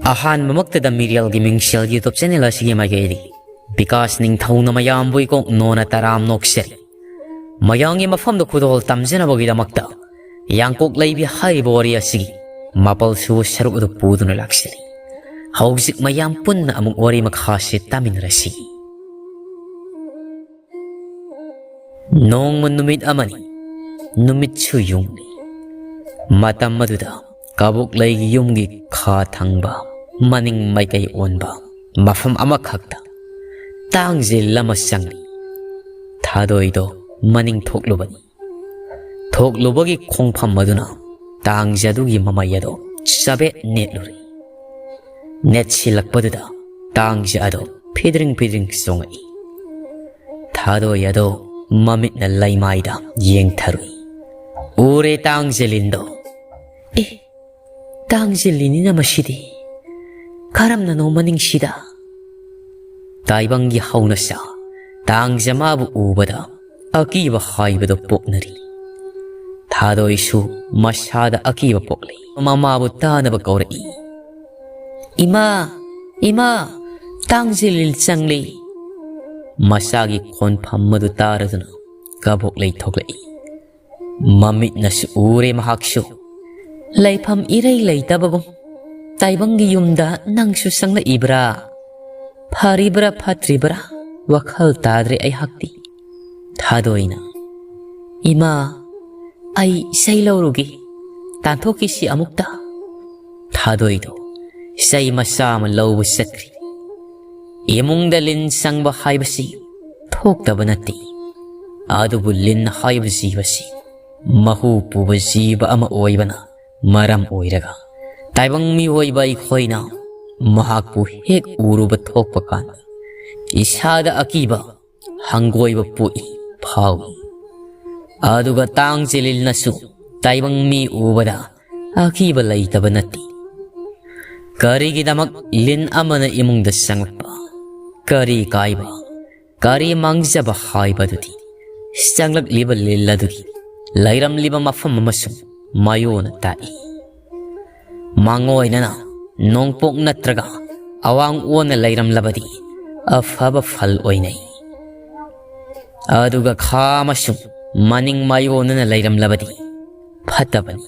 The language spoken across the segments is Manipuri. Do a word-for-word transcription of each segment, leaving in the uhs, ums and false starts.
ꯑꯍꯥꯟꯕꯃꯛꯇꯗ ꯃꯤꯔꯦꯜꯒꯤ ꯃꯤꯡꯁꯦꯜ YouTube channel ꯑꯁꯤꯒꯤ ꯃꯥꯏꯀꯩꯗꯒꯤ ꯕꯤꯀꯥꯁ ꯅꯤꯡꯊꯧꯅ ꯃꯌꯥꯝꯕꯨ ꯏꯀꯣꯛ ꯅꯣꯅ ꯇꯔꯥꯝ ꯅꯣꯛꯆꯔꯤ꯫ ꯃꯌꯥꯝꯒꯤ ꯃꯐꯝꯗ ꯈꯨꯗꯣꯜ ꯇꯝꯖꯅꯕꯒꯤꯗꯃꯛꯇ ꯌꯥꯡꯀꯣꯛ ꯂꯩꯕꯤ ꯍꯥꯏꯔꯤꯕ ꯋꯥꯔꯤ ꯑꯁꯤꯒꯤ ꯃꯥꯄꯜ ꯁꯨꯕ ꯁꯔꯨꯛ ꯑꯗꯨ ꯄꯨꯗꯨꯅ ꯂꯥꯛꯆꯔꯤ꯫ ꯍꯧꯖꯤꯛ ꯃꯌꯥꯝ ꯄꯨꯟꯅ ꯑꯃꯨꯛ ꯋꯥꯔꯤ ꯃꯈꯥꯁꯤ ꯇꯥꯃꯤꯟꯅꯔꯁꯤ꯫ ꯅꯣꯡꯃ ꯅꯨꯃꯤꯠ ꯑꯃꯅꯤ, ꯅꯨꯃꯤꯠꯁꯨ ꯌꯨꯡꯂꯤ꯫ ꯃꯇꯝ ꯑꯗꯨꯗ ꯀꯕꯣꯛꯂꯩꯒꯤ ꯌꯨꯝꯒꯤ ꯈꯥ ꯊꯪꯕ ꯃꯅꯤꯡ ꯃꯥꯏꯀꯩ ꯑꯣꯟꯕ ꯃꯐꯝ ꯑꯃꯈꯛꯇ ꯇꯥꯡꯖꯤꯜ ꯑꯃ ꯆꯪꯂꯤ꯫ ꯊꯥꯗꯣꯏꯗꯣ ꯃꯅꯤꯡ ꯊꯣꯛꯂꯨꯕꯅꯤ꯫ ꯊꯣꯛꯂꯨꯕꯒꯤ ꯈꯣꯡꯐꯝ ꯑꯗꯨꯅ ꯇꯥꯡꯖ ꯑꯗꯨꯒꯤ ꯃꯃꯩ ꯑꯗꯣ ꯆꯕꯦꯠ ꯅꯦꯠꯂꯨꯔꯦ꯫ ꯅꯦꯠꯁꯤꯜꯂꯛꯄꯗꯨꯗ ꯇꯥꯡꯖ ꯑꯗꯣ ꯐꯤꯗ꯭ꯔꯤꯡ ꯐꯤꯗ꯭ꯔꯤꯡ ꯆꯣꯡꯉꯛꯏ꯫ ꯊꯥꯗꯣꯏ ꯑꯗꯣ ꯃꯃꯤꯠꯅ ꯂꯩꯃꯥꯏꯗ ꯌꯦꯡꯊꯔꯨꯏ꯫ ꯎꯔꯦ ꯇꯥꯡꯖ ꯂꯤꯟꯗꯣ꯫ ꯑꯦ, ꯇꯥꯡꯖ ꯂꯤꯟꯅꯤꯅ ꯃꯁꯤꯗꯤ꯫ ꯀꯔꯝꯅꯅꯣ ꯃꯅꯤꯡꯁꯤꯗ? ꯇꯥꯏꯕꯪꯒꯤ ꯍꯧꯅꯁꯥ ꯇꯥꯡꯖ ꯃꯥꯕꯨ ꯎꯕꯗ ꯑꯀꯤꯕ ꯍꯥꯏꯕꯗꯨ ꯄꯣꯛꯅꯔꯤ꯫ ꯊꯥꯗꯣꯏꯁꯨ ꯃꯁꯥꯗ ꯑꯀꯤꯕ ꯄꯣꯛꯂꯤ꯫ ꯃꯃꯥꯕꯨ ꯇꯥꯅꯕ ꯀꯧꯔꯛꯏ꯫ "ꯏꯃꯥ, ꯏꯃꯥ, ꯇꯥꯡꯖ ꯂꯤꯟ ꯆꯪꯂꯤ!" ꯃꯆꯥꯒꯤ ꯈꯣꯟꯐꯝ ꯑꯗꯨ ꯇꯥꯔꯗꯨꯅ ꯀꯕꯣꯛꯂꯩ ꯊꯣꯛꯂꯛꯏ꯫ ꯃꯃꯤꯠꯅꯁꯨ ꯎꯔꯦ ꯃꯍꯥꯛꯁꯨ꯫ ꯂꯩꯐꯝ ꯏꯔꯩ ꯂꯩꯇꯕꯒꯨꯝ ꯇꯥꯏꯕꯪꯒꯤ ꯌꯨꯝꯗ ꯅꯪꯁꯨ ꯆꯪꯂꯛꯏꯕ꯭ꯔꯥ? ꯐꯔꯤꯕ꯭ꯔꯥ ꯐꯠꯇ꯭ꯔꯤꯕ꯭ꯔꯥ ꯋꯥꯈꯜ ꯇꯥꯗ꯭ꯔꯦ ꯑꯩꯍꯥꯛꯇꯤ꯫ ꯊꯥꯗꯣꯏꯅ, "ꯏꯃꯥ, ꯑꯩ ꯆꯩ ꯂꯧꯔꯨꯒꯦ, ꯇꯥꯟꯊꯣꯛꯈꯤꯁꯤ ꯑꯃꯨꯛꯇ꯫" ꯊꯥꯗꯣꯏꯗꯣ ꯆꯩ ꯃꯆꯥ ꯑꯃ ꯂꯧꯕ ꯆꯠꯈ꯭ꯔꯤ꯫ ꯏꯃꯨꯡꯗ ꯂꯤꯟ ꯆꯪꯕ ꯍꯥꯏꯕꯁꯤ ꯊꯣꯛꯇꯕ ꯅꯠꯇꯦ, ꯑꯗꯨꯕꯨ ꯂꯤꯟ ꯍꯥꯏꯕ ꯖꯤꯕꯁꯤ ꯃꯍꯨ ꯄꯨꯕ ꯖꯤꯕ ꯑꯃ ꯑꯣꯏꯕꯅ ꯃꯔꯝ ꯑꯣꯏꯔꯒ ꯇꯥꯏꯕꯪ ꯃꯤꯑꯣꯏꯕ ꯑꯩꯈꯣꯏꯅ ꯃꯍꯥꯛꯄꯨ ꯍꯦꯛ ꯎꯔꯨꯕ ꯊꯣꯛꯄ ꯀꯥꯟꯗ ꯏꯁꯥꯗ ꯑꯀꯤꯕ ꯍꯪꯒꯣꯏꯕ ꯄꯣꯛꯏ, ꯐꯥꯎꯏ꯫ ꯑꯗꯨꯒ ꯇꯥꯡꯖ ꯂꯤꯟꯅꯁꯨ ꯇꯥꯏꯕꯪ ꯃꯤ ꯎꯕꯗ ꯑꯀꯤꯕ ꯂꯩꯇꯕ ꯅꯠꯇꯦ꯫ ꯀꯔꯤꯒꯤꯗꯃꯛ ꯂꯤꯟ ꯑꯃꯅ ꯏꯃꯨꯡꯗ ꯆꯪꯂꯛꯄ? ꯀꯔꯤ ꯀꯥꯏꯕ? ꯀꯔꯤ ꯃꯥꯡꯖꯕ ꯍꯥꯏꯕꯗꯨꯗꯤ ꯆꯪꯂꯛꯂꯤꯕ ꯂꯤꯟ ꯑꯗꯨꯒꯤ ꯂꯩꯔꯝꯂꯤꯕ ꯃꯐꯝ ꯑꯃꯁꯨꯡ ꯃꯌꯣꯟ ꯇꯥꯛꯏ꯫ ꯃꯥꯡꯑꯣꯏꯅꯅ ꯅꯣꯡꯄꯣꯛ ꯅꯠꯇ꯭ꯔꯒ ꯑꯋꯥꯡ ꯑꯣꯟꯅ ꯂꯩꯔꯝꯂꯕꯗꯤ ꯑꯐꯕ ꯐꯜ ꯑꯣꯏꯅꯩ꯫ ꯑꯗꯨꯒ ꯈꯥ ꯑꯃꯁꯨꯡ ꯃꯅꯤꯡ ꯃꯥꯌꯣꯟꯅꯅ ꯂꯩꯔꯝꯂꯕꯗꯤ ꯐꯠꯇꯕꯅꯤ꯫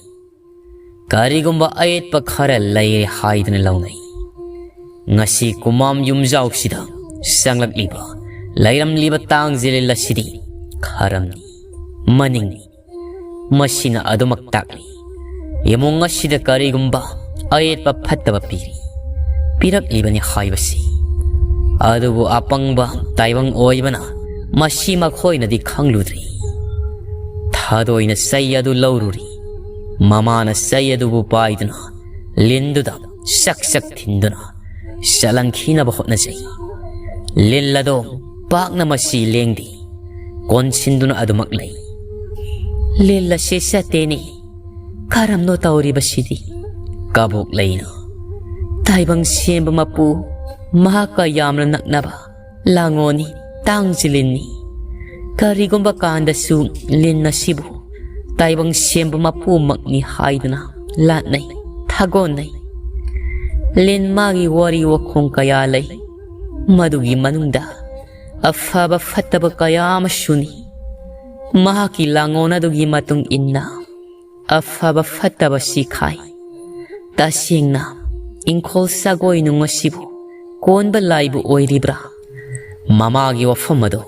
ꯀꯔꯤꯒꯨꯝꯕ ꯑꯌꯦꯠꯄ ꯈꯔ ꯂꯩꯔꯦ ꯍꯥꯏꯗꯨꯅ ꯂꯧꯅꯩ꯫ ꯉꯁꯤ ꯀꯨꯃꯥꯝ ꯌꯨꯝꯖꯥꯎꯁꯤꯗ ꯆꯪꯂꯛꯂꯤꯕ, ꯂꯩꯔꯝꯂꯤꯕ ꯇꯥꯡꯖꯤꯜ ꯑꯁꯤꯗꯤ ꯈꯔꯝꯅꯤ, ꯃꯅꯤꯡꯅꯤ꯫ ꯃꯁꯤꯅ ꯑꯗꯨꯃꯛ ꯇꯥꯛꯂꯤ, ꯏꯃꯨꯡ ꯑꯁꯤꯗ ꯀꯔꯤꯒꯨꯝꯕ ꯑꯌꯦꯠꯄ ꯐꯠꯇꯕ ꯄꯤꯔꯤ, ꯄꯤꯔꯛꯂꯤꯕꯅꯤ ꯍꯥꯏꯕꯁꯤ꯫ ꯑꯗꯨꯕꯨ ꯑꯄꯪꯕ ꯇꯥꯏꯕꯪ ꯑꯣꯏꯕꯅ ꯃꯁꯤ ꯃꯈꯣꯏꯅꯗꯤ ꯈꯪꯂꯨꯗ꯭ꯔꯤ꯫ ꯊꯥꯗꯣꯏꯅ ꯆꯩ ꯑꯗꯨ ꯂꯧꯔꯨꯔꯤ꯫ ꯃꯃꯥꯅ ꯆꯩ ꯑꯗꯨꯕꯨ ꯄꯥꯏꯗꯨꯅ ꯂꯤꯟꯗꯨꯗ ꯆꯛ ꯆꯛ ꯊꯤꯟꯗꯨꯅ ꯆꯠꯍꯟꯈꯤꯅꯕ ꯍꯣꯠꯅꯖꯩ꯫ ꯂꯤꯜ ꯑꯗꯣ ꯄꯥꯛꯅ ꯃꯁꯤ ꯂꯦꯡꯗꯦ꯫ ꯀꯣꯟꯁꯤꯟꯗꯨꯅ ꯑꯗꯨꯃꯛ ꯂꯩ꯫ ꯂꯤꯜ ꯑꯁꯤ ꯆꯠꯇꯦꯅꯦ꯫ ꯀꯔꯝꯅꯣ ꯇꯧꯔꯤꯕꯁꯤꯗꯤ? ꯀꯕꯣꯛ ꯂꯩꯅ ꯇꯥꯏꯕꯪ ꯁꯦꯝꯕ ꯃꯄꯨ, ꯃꯍꯥꯛꯀ ꯌꯥꯝꯅ ꯅꯛꯅꯕ ꯂꯥꯡꯉꯣꯅꯤ, ꯇꯥꯡꯖꯤꯜꯂꯤꯅꯤ꯫ ꯀꯔꯤꯒꯨꯝꯕ ꯀꯥꯟꯗꯁꯨ ꯂꯤꯟ ꯑꯁꯤꯕꯨ ꯇꯥꯏꯕꯪ ꯁꯦꯝꯕ ꯃꯄꯨꯃꯛꯅꯤ ꯍꯥꯏꯗꯨꯅ ꯂꯥꯠꯅꯩ, ꯊꯥꯒꯣꯟꯅꯩ꯫ ꯂꯤꯟ ꯃꯥꯒꯤ ꯋꯥꯔꯤ ꯋꯥꯈꯣꯡ ꯀꯌꯥ ꯂꯩ꯫ ꯃꯗꯨꯒꯤ ꯃꯅꯨꯡꯗ ꯑꯐꯕ ꯐꯠꯇꯕ ꯀꯌꯥ ꯑꯃꯁꯨꯅꯤ꯫ ꯃꯍꯥꯛꯀꯤ ꯂꯥꯡꯉꯣꯟ ꯑꯗꯨꯒꯤ ꯃꯇꯨꯡ ꯏꯟꯅ ꯑꯐꯕ ꯐꯠꯇꯕ ꯁꯤ ꯈꯥꯏ꯫ ꯇꯁꯦꯡꯅ ꯏꯪꯈꯣꯜ ꯁꯥꯒꯣꯏ ꯅꯨꯡ ꯑꯁꯤꯕꯨ ꯀꯣꯟꯕ ꯂꯥꯏꯕꯨ ꯑꯣꯏꯔꯤꯕ꯭ꯔꯥ? ꯃꯃꯥꯒꯤ ꯋꯥꯐꯝ ꯑꯗꯨ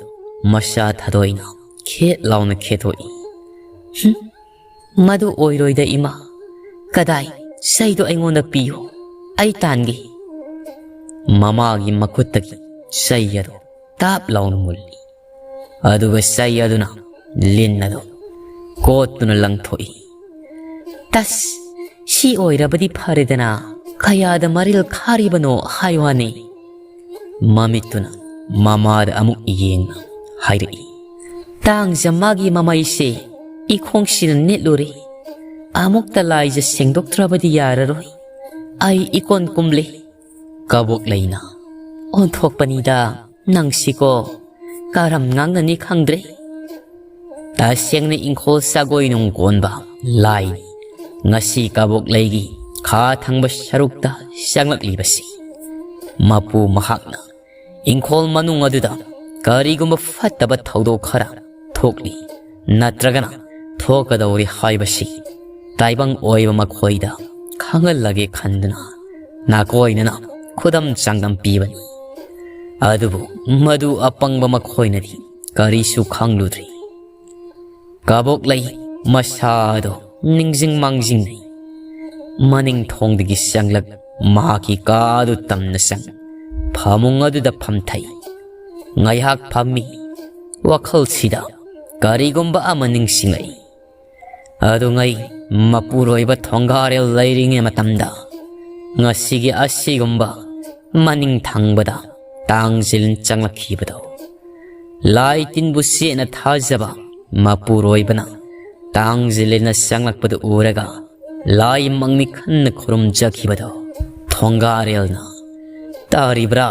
ꯃꯆꯥ ꯊꯥꯗꯣꯏꯅ ꯈꯦꯠ ꯂꯥꯎꯅ ꯈꯦꯠꯇꯣꯛꯏ꯫ "ꯍꯨꯝ, ꯃꯗꯨ ꯑꯣꯏꯔꯣꯏꯗ ꯏꯃꯥ꯫ ꯀꯗꯥꯏ? ꯆꯩꯗꯨ ꯑꯩꯉꯣꯟꯗ ꯄꯤꯌꯨ, ꯑꯩ ꯇꯥꯟꯒꯦ꯫" ꯃꯃꯥꯒꯤ ꯃꯈꯨꯠꯇꯒꯤ ꯆꯩ ꯑꯗꯨ ꯇꯥꯞ ꯂꯥꯎꯅ ꯃꯨꯜꯂꯤ꯫ ꯑꯗꯨꯒ ꯆꯩ ꯑꯗꯨꯅ ꯂꯤꯟ ꯑꯗꯨ ꯀꯣꯠꯇꯨꯅ ꯂꯪꯊꯣꯛꯏ꯫ "ꯇꯁ, ꯁꯤ ꯑꯣꯏꯔꯕꯗꯤ ꯐꯔꯦꯗꯅ, ꯀꯌꯥꯗ ꯃꯔꯤꯜ ꯈꯥꯔꯤꯕꯅꯣ ꯍꯥꯏ ꯋꯥꯅꯤ꯫" ꯃꯃꯤꯠꯇꯨꯅ ꯃꯃꯥꯗ ꯑꯃꯨꯛ ꯌꯦꯡꯅ ꯍꯥꯏꯔꯛꯏ, "ꯇꯥꯡꯖ ꯃꯥꯒꯤ ꯃꯃꯩꯁꯦ ꯏꯈꯣꯡꯁꯤꯅ ꯅꯦꯠꯂꯨꯔꯦ꯫ ꯑꯃꯨꯛꯇ ꯂꯥꯏꯖ ꯁꯦꯡꯗꯣꯛꯇ꯭ꯔꯕꯗꯤ ꯌꯥꯔꯔꯣꯏ꯫ ꯑꯩ ꯏꯀꯣꯟ ꯀꯨꯝꯂꯦ꯫" ꯀꯕꯣꯛ ꯂꯩꯅ, "ꯑꯣꯟꯊꯣꯛꯄꯅꯤꯗ ꯅꯪꯁꯤꯀꯣ, ꯀꯔꯝ ꯉꯥꯡꯅꯅꯤ ꯈꯪꯗ꯭ꯔꯦ꯫ ꯇꯁꯦꯡꯅ ꯏꯪꯈꯣꯜ ꯁꯥꯒꯣꯏ ꯅꯨꯡ ꯀꯣꯟꯕ ꯂꯥꯏꯅꯤ꯫ ꯉꯁꯤ ꯀꯕꯣꯛ ꯂꯩꯒꯤ ꯈꯥ ꯊꯪꯕ ꯁꯔꯨꯛꯇ ꯆꯪꯂꯛꯂꯤꯕꯁꯤ ꯃꯄꯨ ꯃꯍꯥꯛꯅ ꯏꯪꯈꯣꯜ ꯃꯅꯨꯡ ꯑꯗꯨꯗ ꯀꯔꯤꯒꯨꯝꯕ ꯐꯠꯇꯕ ꯊꯧꯗꯣꯛ ꯈꯔ ꯊꯣꯛꯂꯤ ꯅꯠꯇ꯭ꯔꯒꯅ ꯊꯣꯛꯀꯗꯧꯔꯤ ꯍꯥꯏꯕꯁꯤ ꯇꯥꯏꯕꯪ ꯑꯣꯏꯕ ꯃꯈꯣꯏꯗ ꯈꯪꯍꯜꯂꯒꯦ ꯈꯟꯗꯨꯅ ꯅꯥꯀꯣꯏꯅꯅ ꯈꯨꯗꯝ ꯆꯥꯡꯗꯝ ꯄꯤꯕꯅꯤ꯫ ꯑꯗꯨꯕꯨ ꯃꯗꯨ ꯑꯄꯪꯕ ꯃꯈꯣꯏꯅꯗꯤ ꯀꯔꯤꯁꯨ ꯈꯪꯂꯨꯗ꯭ꯔꯤ꯫ ꯀꯕꯣꯛꯂꯩ ꯃꯁꯥꯗꯣ ꯅꯤꯡꯖꯤꯡ ꯃꯥꯡꯖꯤꯡꯅꯩ꯫ ꯃꯅꯤꯡ ꯊꯣꯡꯗꯒꯤ ꯆꯪꯂꯛ ꯃꯍꯥꯛꯀꯤ ꯀꯥꯗꯨ ꯇꯝꯅ ꯆꯪ ꯐꯃꯨꯡ ꯑꯗꯨꯗ ꯐꯝꯊꯩ꯫ ꯉꯥꯏꯍꯥꯛ ꯐꯝꯃꯤ꯫ ꯋꯥꯈꯜꯁꯤꯗ ꯀꯔꯤꯒꯨꯝꯕ ꯑꯃ ꯅꯤꯡꯁꯤꯡꯂꯛꯏ꯫ ꯑꯗꯨꯉꯩ ꯃꯄꯨꯔꯣꯏꯕ ꯊꯣꯡꯒꯥꯔꯦꯜ ꯂꯩꯔꯤꯉꯩ ꯃꯇꯝꯗ ꯉꯁꯤꯒꯤ ꯑꯁꯤꯒꯨꯝꯕ ꯃꯅꯤꯡ ꯊꯪꯕꯗ ꯇꯥꯡꯖꯤꯜ ꯆꯪꯂꯛꯈꯤꯕꯗꯣ꯫ ꯂꯥꯏ ꯇꯤꯟꯕꯨ ꯆꯦꯠꯅ ꯊꯥꯖꯕ ꯃꯄꯨꯔꯣꯏꯕꯅ ꯇꯥꯡꯖꯤꯜꯂꯦꯅ ꯆꯪꯂꯛꯄꯗꯨ ꯎꯔꯒ ꯂꯥꯏ ꯃꯪꯅꯤ ꯈꯟꯅ ꯈꯨꯔꯨꯝꯖꯈꯤꯕꯗꯣ ꯊꯣꯡꯒꯥꯔꯦꯜꯅ ꯇꯥꯔꯤꯕ꯭ꯔꯥ?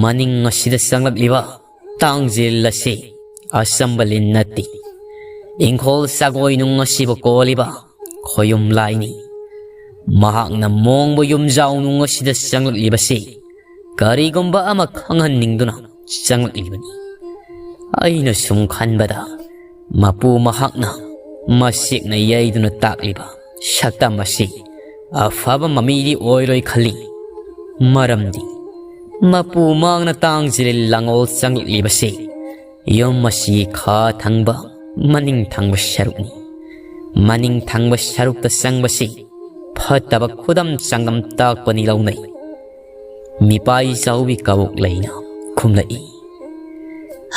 ꯃꯅꯤꯡ ꯑꯁꯤꯗ ꯆꯪꯂꯛꯂꯤꯕ ꯇꯥꯡꯖꯤꯜ ꯑꯁꯤ ꯑꯆꯝꯕ ꯂꯤꯟ ꯅꯠꯇꯦ꯫ ꯏꯪꯈꯣꯜ ꯁꯥꯒꯣꯏ ꯅꯨꯡ ꯑꯁꯤꯕꯨ ꯀꯣꯜꯂꯤꯕ ꯈꯣꯌꯨꯝ ꯂꯥꯏꯅꯤ꯫ ꯃꯍꯥꯛꯅ ꯃꯣꯡꯕ ꯌꯨꯝꯖꯥꯎ ꯅꯨꯡ ꯑꯁꯤꯗ ꯆꯪꯂꯛꯂꯤꯕꯁꯤ ꯀꯔꯤꯒꯨꯝꯕ ꯑꯃ ꯈꯪꯍꯟꯅꯤꯡꯗꯨꯅ ꯆꯪꯂꯛꯂꯤꯕꯅꯤ꯫ ꯑꯩꯅ ꯁꯨꯝ ꯈꯟꯕꯗ ꯃꯄꯨ ꯃꯍꯥꯛꯅ ꯃꯁꯦꯛꯅ ꯌꯩꯗꯨꯅ ꯇꯥꯛꯂꯤꯕ ꯁꯛꯇꯝ ꯑꯁꯤ ꯑꯐꯕ ꯃꯃꯤꯗꯤ ꯑꯣꯏꯔꯣꯏ ꯈꯜꯂꯤ꯫ ꯃꯔꯝꯗꯤ ꯃꯄꯨ ꯃꯍꯥꯛꯅ ꯇꯥꯡꯖꯤꯜ ꯂꯥꯡꯉꯣꯜ ꯆꯪꯂꯛꯂꯤꯕꯁꯤ ꯌꯨꯝ ꯑꯁꯤꯒꯤ ꯈꯥ ꯊꯪꯕ ꯃꯅꯤꯡ ꯊꯪꯕ ꯁꯔꯨꯛꯅꯤ꯫ ꯃꯅꯤꯡ ꯊꯪꯕ ꯁꯔꯨꯛꯇ ꯆꯪꯕꯁꯤ ꯐꯠꯇꯕ ꯈꯨꯗꯝ ꯆꯥꯡꯗꯝ ꯇꯥꯛꯄꯅꯤ ꯂꯧꯅꯩ꯫ ꯃꯤꯄꯥꯏ ꯆꯥꯎꯕꯤ ꯀꯕꯣꯛ ꯂꯩꯅ ꯈꯨꯝꯂꯛꯏ꯫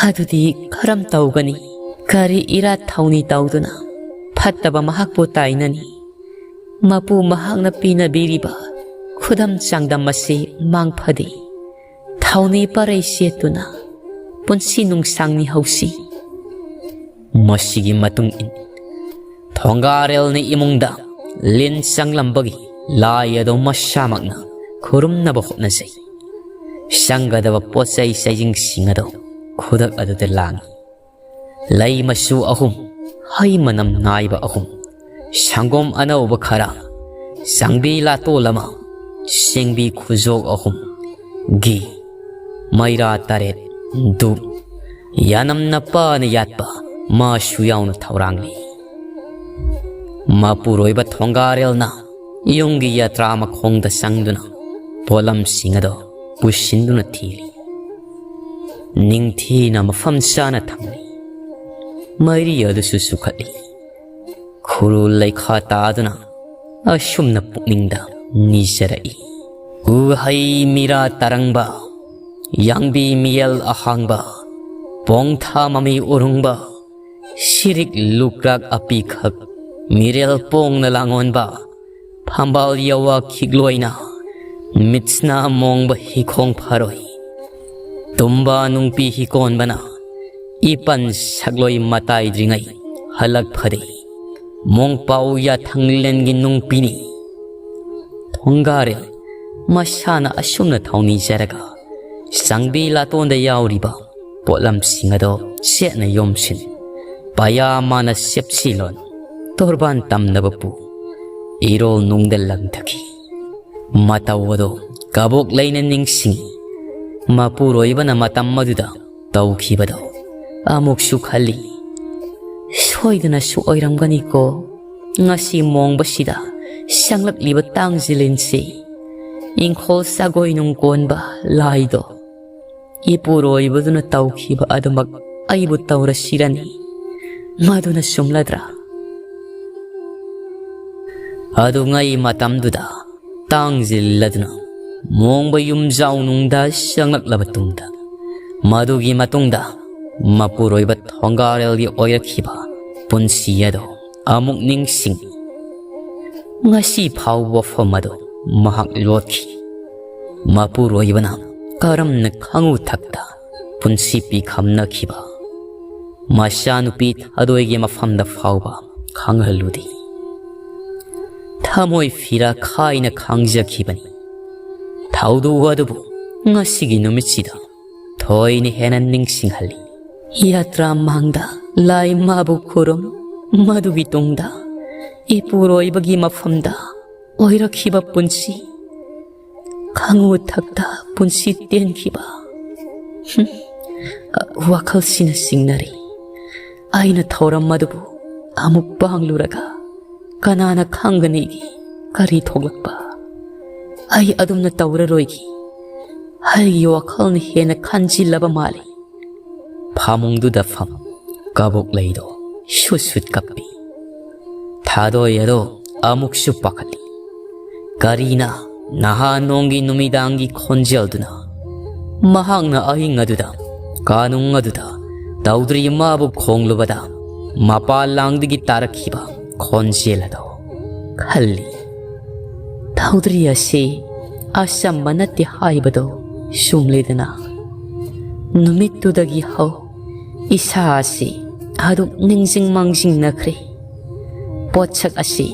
ꯑꯗꯨꯗꯤ ꯀꯔꯝ ꯇꯧꯒꯅꯤ? ꯀꯔꯤ ꯏꯔꯥꯠ ꯊꯧꯅꯤ ꯇꯧꯗꯨꯅ ꯐꯠꯇꯕ ꯃꯍꯥꯛꯄꯨ ꯇꯥꯏꯅꯅꯤ? ꯃꯄꯨ ꯃꯍꯥꯛꯅ ꯄꯤꯅꯕꯤꯔꯤꯕ ꯈꯨꯗꯝ ꯆꯥꯡꯗꯝ ꯑꯁꯤ ꯃꯥꯡ ꯐꯗꯦ꯫ ꯊꯧꯅꯤ ꯄꯔꯩ ꯁꯦꯠꯇꯨꯅ ꯄꯨꯟꯁꯤ ꯅꯨꯡꯁꯥꯡꯅꯤ ꯍꯧꯁꯤ꯫ ꯃꯁꯤꯒꯤ ꯃꯇꯨꯡ ꯏꯟ ꯊꯣꯡꯒꯥꯔꯦꯜꯅ ꯏꯃꯨꯡꯗ ꯂꯤꯟ ꯆꯪꯂꯝꯕꯒꯤ ꯂꯥꯏ ꯑꯗꯨ ꯃꯁꯥꯃꯛꯅ ꯈꯨꯔꯨꯝꯅꯕ ꯍꯣꯠꯅꯖꯩ꯫ ꯆꯪꯒꯗꯕ ꯄꯣꯠ ꯆꯩ ꯆꯩꯁꯤꯡ ꯑꯗꯨ ꯈꯨꯗꯛ ꯑꯗꯨꯗ ꯂꯥꯡꯏ꯫ ꯂꯩ ꯃꯆꯨ ꯑꯍꯨꯝ, ꯍꯩ ꯃꯅꯝ ꯅꯥꯏꯕ ꯑꯍꯨꯝ, ꯁꯪꯒꯣꯝ ꯑꯅꯧꯕ ꯈꯔ, ꯆꯥꯡꯕꯤ ꯂꯥꯇꯣꯜ ꯑꯃ, ꯆꯦꯡꯕꯤ ꯈꯨꯖꯣꯛ ꯑꯍꯨꯝ, ꯘꯤ, ꯃꯩꯔꯥ ꯇꯔꯦꯠ, ꯙꯨꯞ, ꯌꯥꯅꯝ ꯅꯄꯥꯅ ꯌꯥꯠꯄ ꯃꯥꯁꯨ ꯌꯥꯎꯅ ꯊꯧꯔꯥꯡꯂꯤ꯫ ꯃꯄꯨꯔꯣꯏꯕ ꯊꯣꯡꯒꯥꯔꯦꯜꯅ ꯌꯨꯝꯒꯤ ꯌꯥꯇ꯭ꯔꯥ ꯃꯈꯣꯡꯗ ꯆꯪꯗꯨꯅ ꯄꯣꯠꯂꯝꯁꯤꯡ ꯑꯗꯣ ꯄꯨꯁꯤꯟꯗꯨꯅ ꯊꯤꯔꯤ꯫ ꯅꯤꯡꯊꯤꯅ ꯃꯐꯝ ꯆꯥꯅ ꯊꯝꯂꯤ꯫ ꯃꯩꯔꯤ ꯑꯗꯨꯁꯨ ꯆꯨꯈꯠꯂꯤ꯫ ꯈꯨꯔꯨ ꯂꯩꯈꯥ ꯇꯥꯗꯨꯅ ꯑꯁꯨꯝꯅ ꯄꯨꯛꯅꯤꯡꯗ ꯅꯤꯖꯔꯛꯏ꯫ ꯎꯍꯩ ꯃꯤꯔꯥ ꯇꯔꯪꯕ, ꯌꯥꯡꯕꯤ ꯃꯤꯌꯦꯜ ꯑꯍꯥꯡꯕ, ꯄꯣꯡꯊꯥ ꯃꯃꯤ ꯎꯔꯨꯡꯕ, ꯁꯤꯔꯤꯛ ꯂꯨꯀ꯭ꯔꯥꯛ ꯑꯄꯤꯈꯛ, ꯃꯤꯔꯦꯜ ꯄꯣꯡꯅ ꯂꯥꯡꯑꯣꯟꯕ, ꯐꯝꯕꯥꯜ ꯌꯋꯥ ꯈꯤꯛꯂꯣꯏꯅ, ꯃꯤꯠꯁꯅꯥ ꯃꯣꯡꯕ ꯍꯤꯈꯣꯡ ꯐꯔꯣꯏ, ꯇꯨꯝꯕ ꯅꯨꯡꯄꯤ ꯍꯤꯀꯣꯟꯕꯅ, ꯏꯄꯟ ꯁꯛꯂꯣꯏ ꯃꯇꯥꯏꯗ꯭ꯔꯤꯉꯩ ꯍꯜꯂꯛ ꯐꯗꯦ꯫ ꯃꯣꯡꯄꯥꯎ ꯌꯥꯊꯪꯂꯦꯟꯒꯤ ꯅꯨꯡꯄꯤꯅꯤ꯫ ꯊꯣꯡꯒꯥꯔꯦꯜ ꯃꯁꯥꯅ ꯑꯁꯨꯝꯅ ꯊꯧꯅꯤꯖꯔꯒ ꯆꯥꯡꯕꯤ ꯂꯥꯇꯣꯟꯗ ꯌꯥꯎꯔꯤꯕ ꯄꯣꯠꯂꯝꯁꯤꯡ ꯑꯗꯣ ꯆꯦꯠꯅ ꯌꯣꯝꯁꯤꯟ, ꯄꯌꯥ ꯃꯥꯅ ꯁꯦꯞꯁꯤꯂꯣꯟ ꯇꯣꯔꯕꯥꯟ ꯇꯝꯅꯕ ꯄꯨ ꯏꯔꯣꯜ ꯅꯨꯡꯗ ꯂꯪꯊꯈꯤ꯫ ꯃꯇꯧ ꯑꯗꯣ ꯀꯕꯣꯛ ꯂꯩꯅ ꯅꯤꯡꯁꯤꯡꯏ꯫ ꯃꯄꯨꯔꯣꯏꯕꯅ ꯃꯇꯝ ꯑꯗꯨꯗ ꯇꯧꯈꯤꯕꯗꯣ ꯑꯃꯨꯛꯁꯨ ꯈꯜꯂꯤ꯫ ꯁꯣꯏꯗꯅꯁꯨ ꯑꯣꯏꯔꯝꯒꯅꯤꯀꯣ, ꯉꯁꯤ ꯃꯣꯡꯕꯁꯤꯗ ꯁꯪꯂꯛꯂꯤꯕ ꯇꯥꯡꯖꯤꯂꯤꯟꯁꯤ ꯏꯪꯈꯣꯜ ꯁꯥꯒꯣꯏ ꯅꯨꯡ ꯀꯣꯟꯕ ꯂꯥꯏꯗꯣ ꯏꯄꯨꯔꯣꯏꯕꯗꯨꯅ ꯇꯧꯈꯤꯕ ꯑꯗꯨꯃꯛ ꯑꯩꯕꯨ ꯇꯧꯔꯁꯤꯔꯅꯤ꯫ ꯃꯗꯨꯅ ꯆꯨꯝꯂꯗ꯭ꯔꯥ? ꯑꯗꯨꯉꯩ ꯃꯇꯝꯗꯨꯗ ꯇꯥꯡꯖꯤꯜꯂꯗꯨꯅ ꯃꯣꯡꯕ ꯌꯨꯝꯖꯥꯎ ꯅꯨꯡꯗ ꯆꯪꯂꯛꯂꯕ ꯇꯨꯡꯗ, ꯃꯗꯨꯒꯤ ꯃꯇꯨꯡꯗ ꯃꯄꯨꯔꯣꯏꯕ ꯊꯣꯡꯒꯥꯔꯦꯜꯒꯤ ꯑꯣꯏꯔꯛꯈꯤꯕ ꯄꯨꯟꯁꯤ ꯑꯗꯣ ꯑꯃꯨꯛ ꯅꯤꯡꯁꯤꯡ꯫ ꯉꯁꯤ ꯐꯥꯎꯕ ꯋꯥꯐꯝ ꯑꯗꯨ ꯃꯍꯥꯛ ꯂꯣꯠꯈꯤ꯫ ꯃꯄꯨꯔꯣꯏꯕꯅ ꯀꯔꯝꯅ ꯈꯪꯉꯨ ꯊꯛꯇ ꯄꯨꯟꯁꯤ ꯄꯤꯈꯝꯅꯈꯤꯕ ꯃꯆꯥꯅꯨꯄꯤ ꯊꯥꯗꯣꯏꯒꯤ ꯃꯐꯝꯗ ꯐꯥꯎꯕ ꯈꯪꯍꯜꯂꯨꯗꯦ꯫ ꯊꯃꯣꯏ ꯐꯤꯔꯥ ꯈꯥꯏꯅ ꯈꯥꯡꯖꯈꯤꯕꯅꯤ꯫ ꯊꯧꯗꯣꯛ ꯑꯗꯨꯕꯨ ꯉꯁꯤꯒꯤ ꯅꯨꯃꯤꯠꯁꯤꯗ ꯊꯣꯏꯅ ꯍꯦꯟꯅ ꯅꯤꯡꯁꯤꯡꯍꯜꯂꯤ꯫ ꯌꯥꯇ꯭ꯔꯥ ꯃꯥꯡꯗ ꯂꯥꯏ ꯃꯥꯕꯨ ꯈꯨꯔꯨꯝ, ꯃꯗꯨꯒꯤ ꯇꯨꯡꯗ ꯏꯄꯨꯔꯣꯏꯕꯒꯤ ꯃꯐꯝꯗ ꯑꯣꯏꯔꯛꯈꯤꯕ ꯄꯨꯟꯁꯤ, ꯈꯪꯉꯨ ꯊꯛꯇ ꯄꯨꯟꯁꯤ ꯇꯦꯟꯈꯤꯕ꯫ ꯍꯨꯝ, ꯋꯥꯈꯜꯁꯤꯅ ꯆꯤꯡꯅꯔꯤ꯫ ꯑꯩꯅ ꯊꯧꯔꯝ ꯑꯗꯨꯕꯨ ꯑꯃꯨꯛ ꯄꯥꯡꯂꯨꯔꯒ ꯀꯅꯥꯅ ꯈꯪꯒꯅꯤꯒꯤ ꯀꯔꯤ ꯊꯣꯛꯂꯛꯄ? ꯑꯩ ꯑꯗꯨꯝꯅ ꯇꯧꯔꯔꯣꯏꯒꯤ꯫ ꯑꯩꯒꯤ ꯋꯥꯈꯜꯅ ꯍꯦꯟꯅ ꯈꯟꯖꯤꯜꯂꯕ ꯃꯥꯜꯂꯤ꯫ ꯐꯃꯨꯡꯗꯨꯗ ꯐꯝ, ꯀꯕꯣꯛ ꯂꯩꯗꯣ ꯁꯨꯠ ꯁꯨꯠ ꯀꯞꯄꯤ꯫ ꯊꯥꯗꯣꯏ ꯑꯗꯣ ꯑꯃꯨꯛꯁꯨ ꯄꯥꯈꯠꯂꯤ꯫ ꯀꯔꯤꯅ ꯅꯍꯥꯟ ꯅꯣꯡꯒꯤ ꯅꯨꯃꯤꯗꯥꯡꯒꯤ ꯈꯣꯟꯖꯦꯜꯗꯨꯅ ꯃꯍꯥꯛꯅ ꯑꯍꯤꯡ ꯑꯗꯨꯗ, ꯀꯥꯅꯨꯡ ꯑꯗꯨꯗ ꯇꯧꯗ꯭ꯔꯤ ꯃꯥꯕꯨ ꯈꯣꯡꯂꯨꯕꯗ ꯃꯄꯥ ꯂꯥꯡꯗꯒꯤ ꯇꯥꯔꯛꯈꯤꯕ ꯈꯣꯟꯖꯦꯜ ꯑꯗꯣ ꯈꯜꯂꯤ꯫ ꯇꯧꯗ꯭ꯔꯤ ꯑꯁꯤ ꯑꯆꯝꯕ ꯅꯠꯇꯦ ꯍꯥꯏꯕꯗꯣ ꯆꯨꯝꯂꯦꯗꯅ꯫ ꯅꯨꯃꯤꯠꯇꯨꯗꯒꯤ ꯍꯧ ꯏꯁꯥ ꯑꯁꯤ ꯑꯗꯨꯝ ꯅꯤꯡꯁꯤꯡ ꯃꯥꯡꯖꯤꯡꯅꯈ꯭ꯔꯦ꯫ ꯄꯣꯠꯁꯛ ꯑꯁꯤ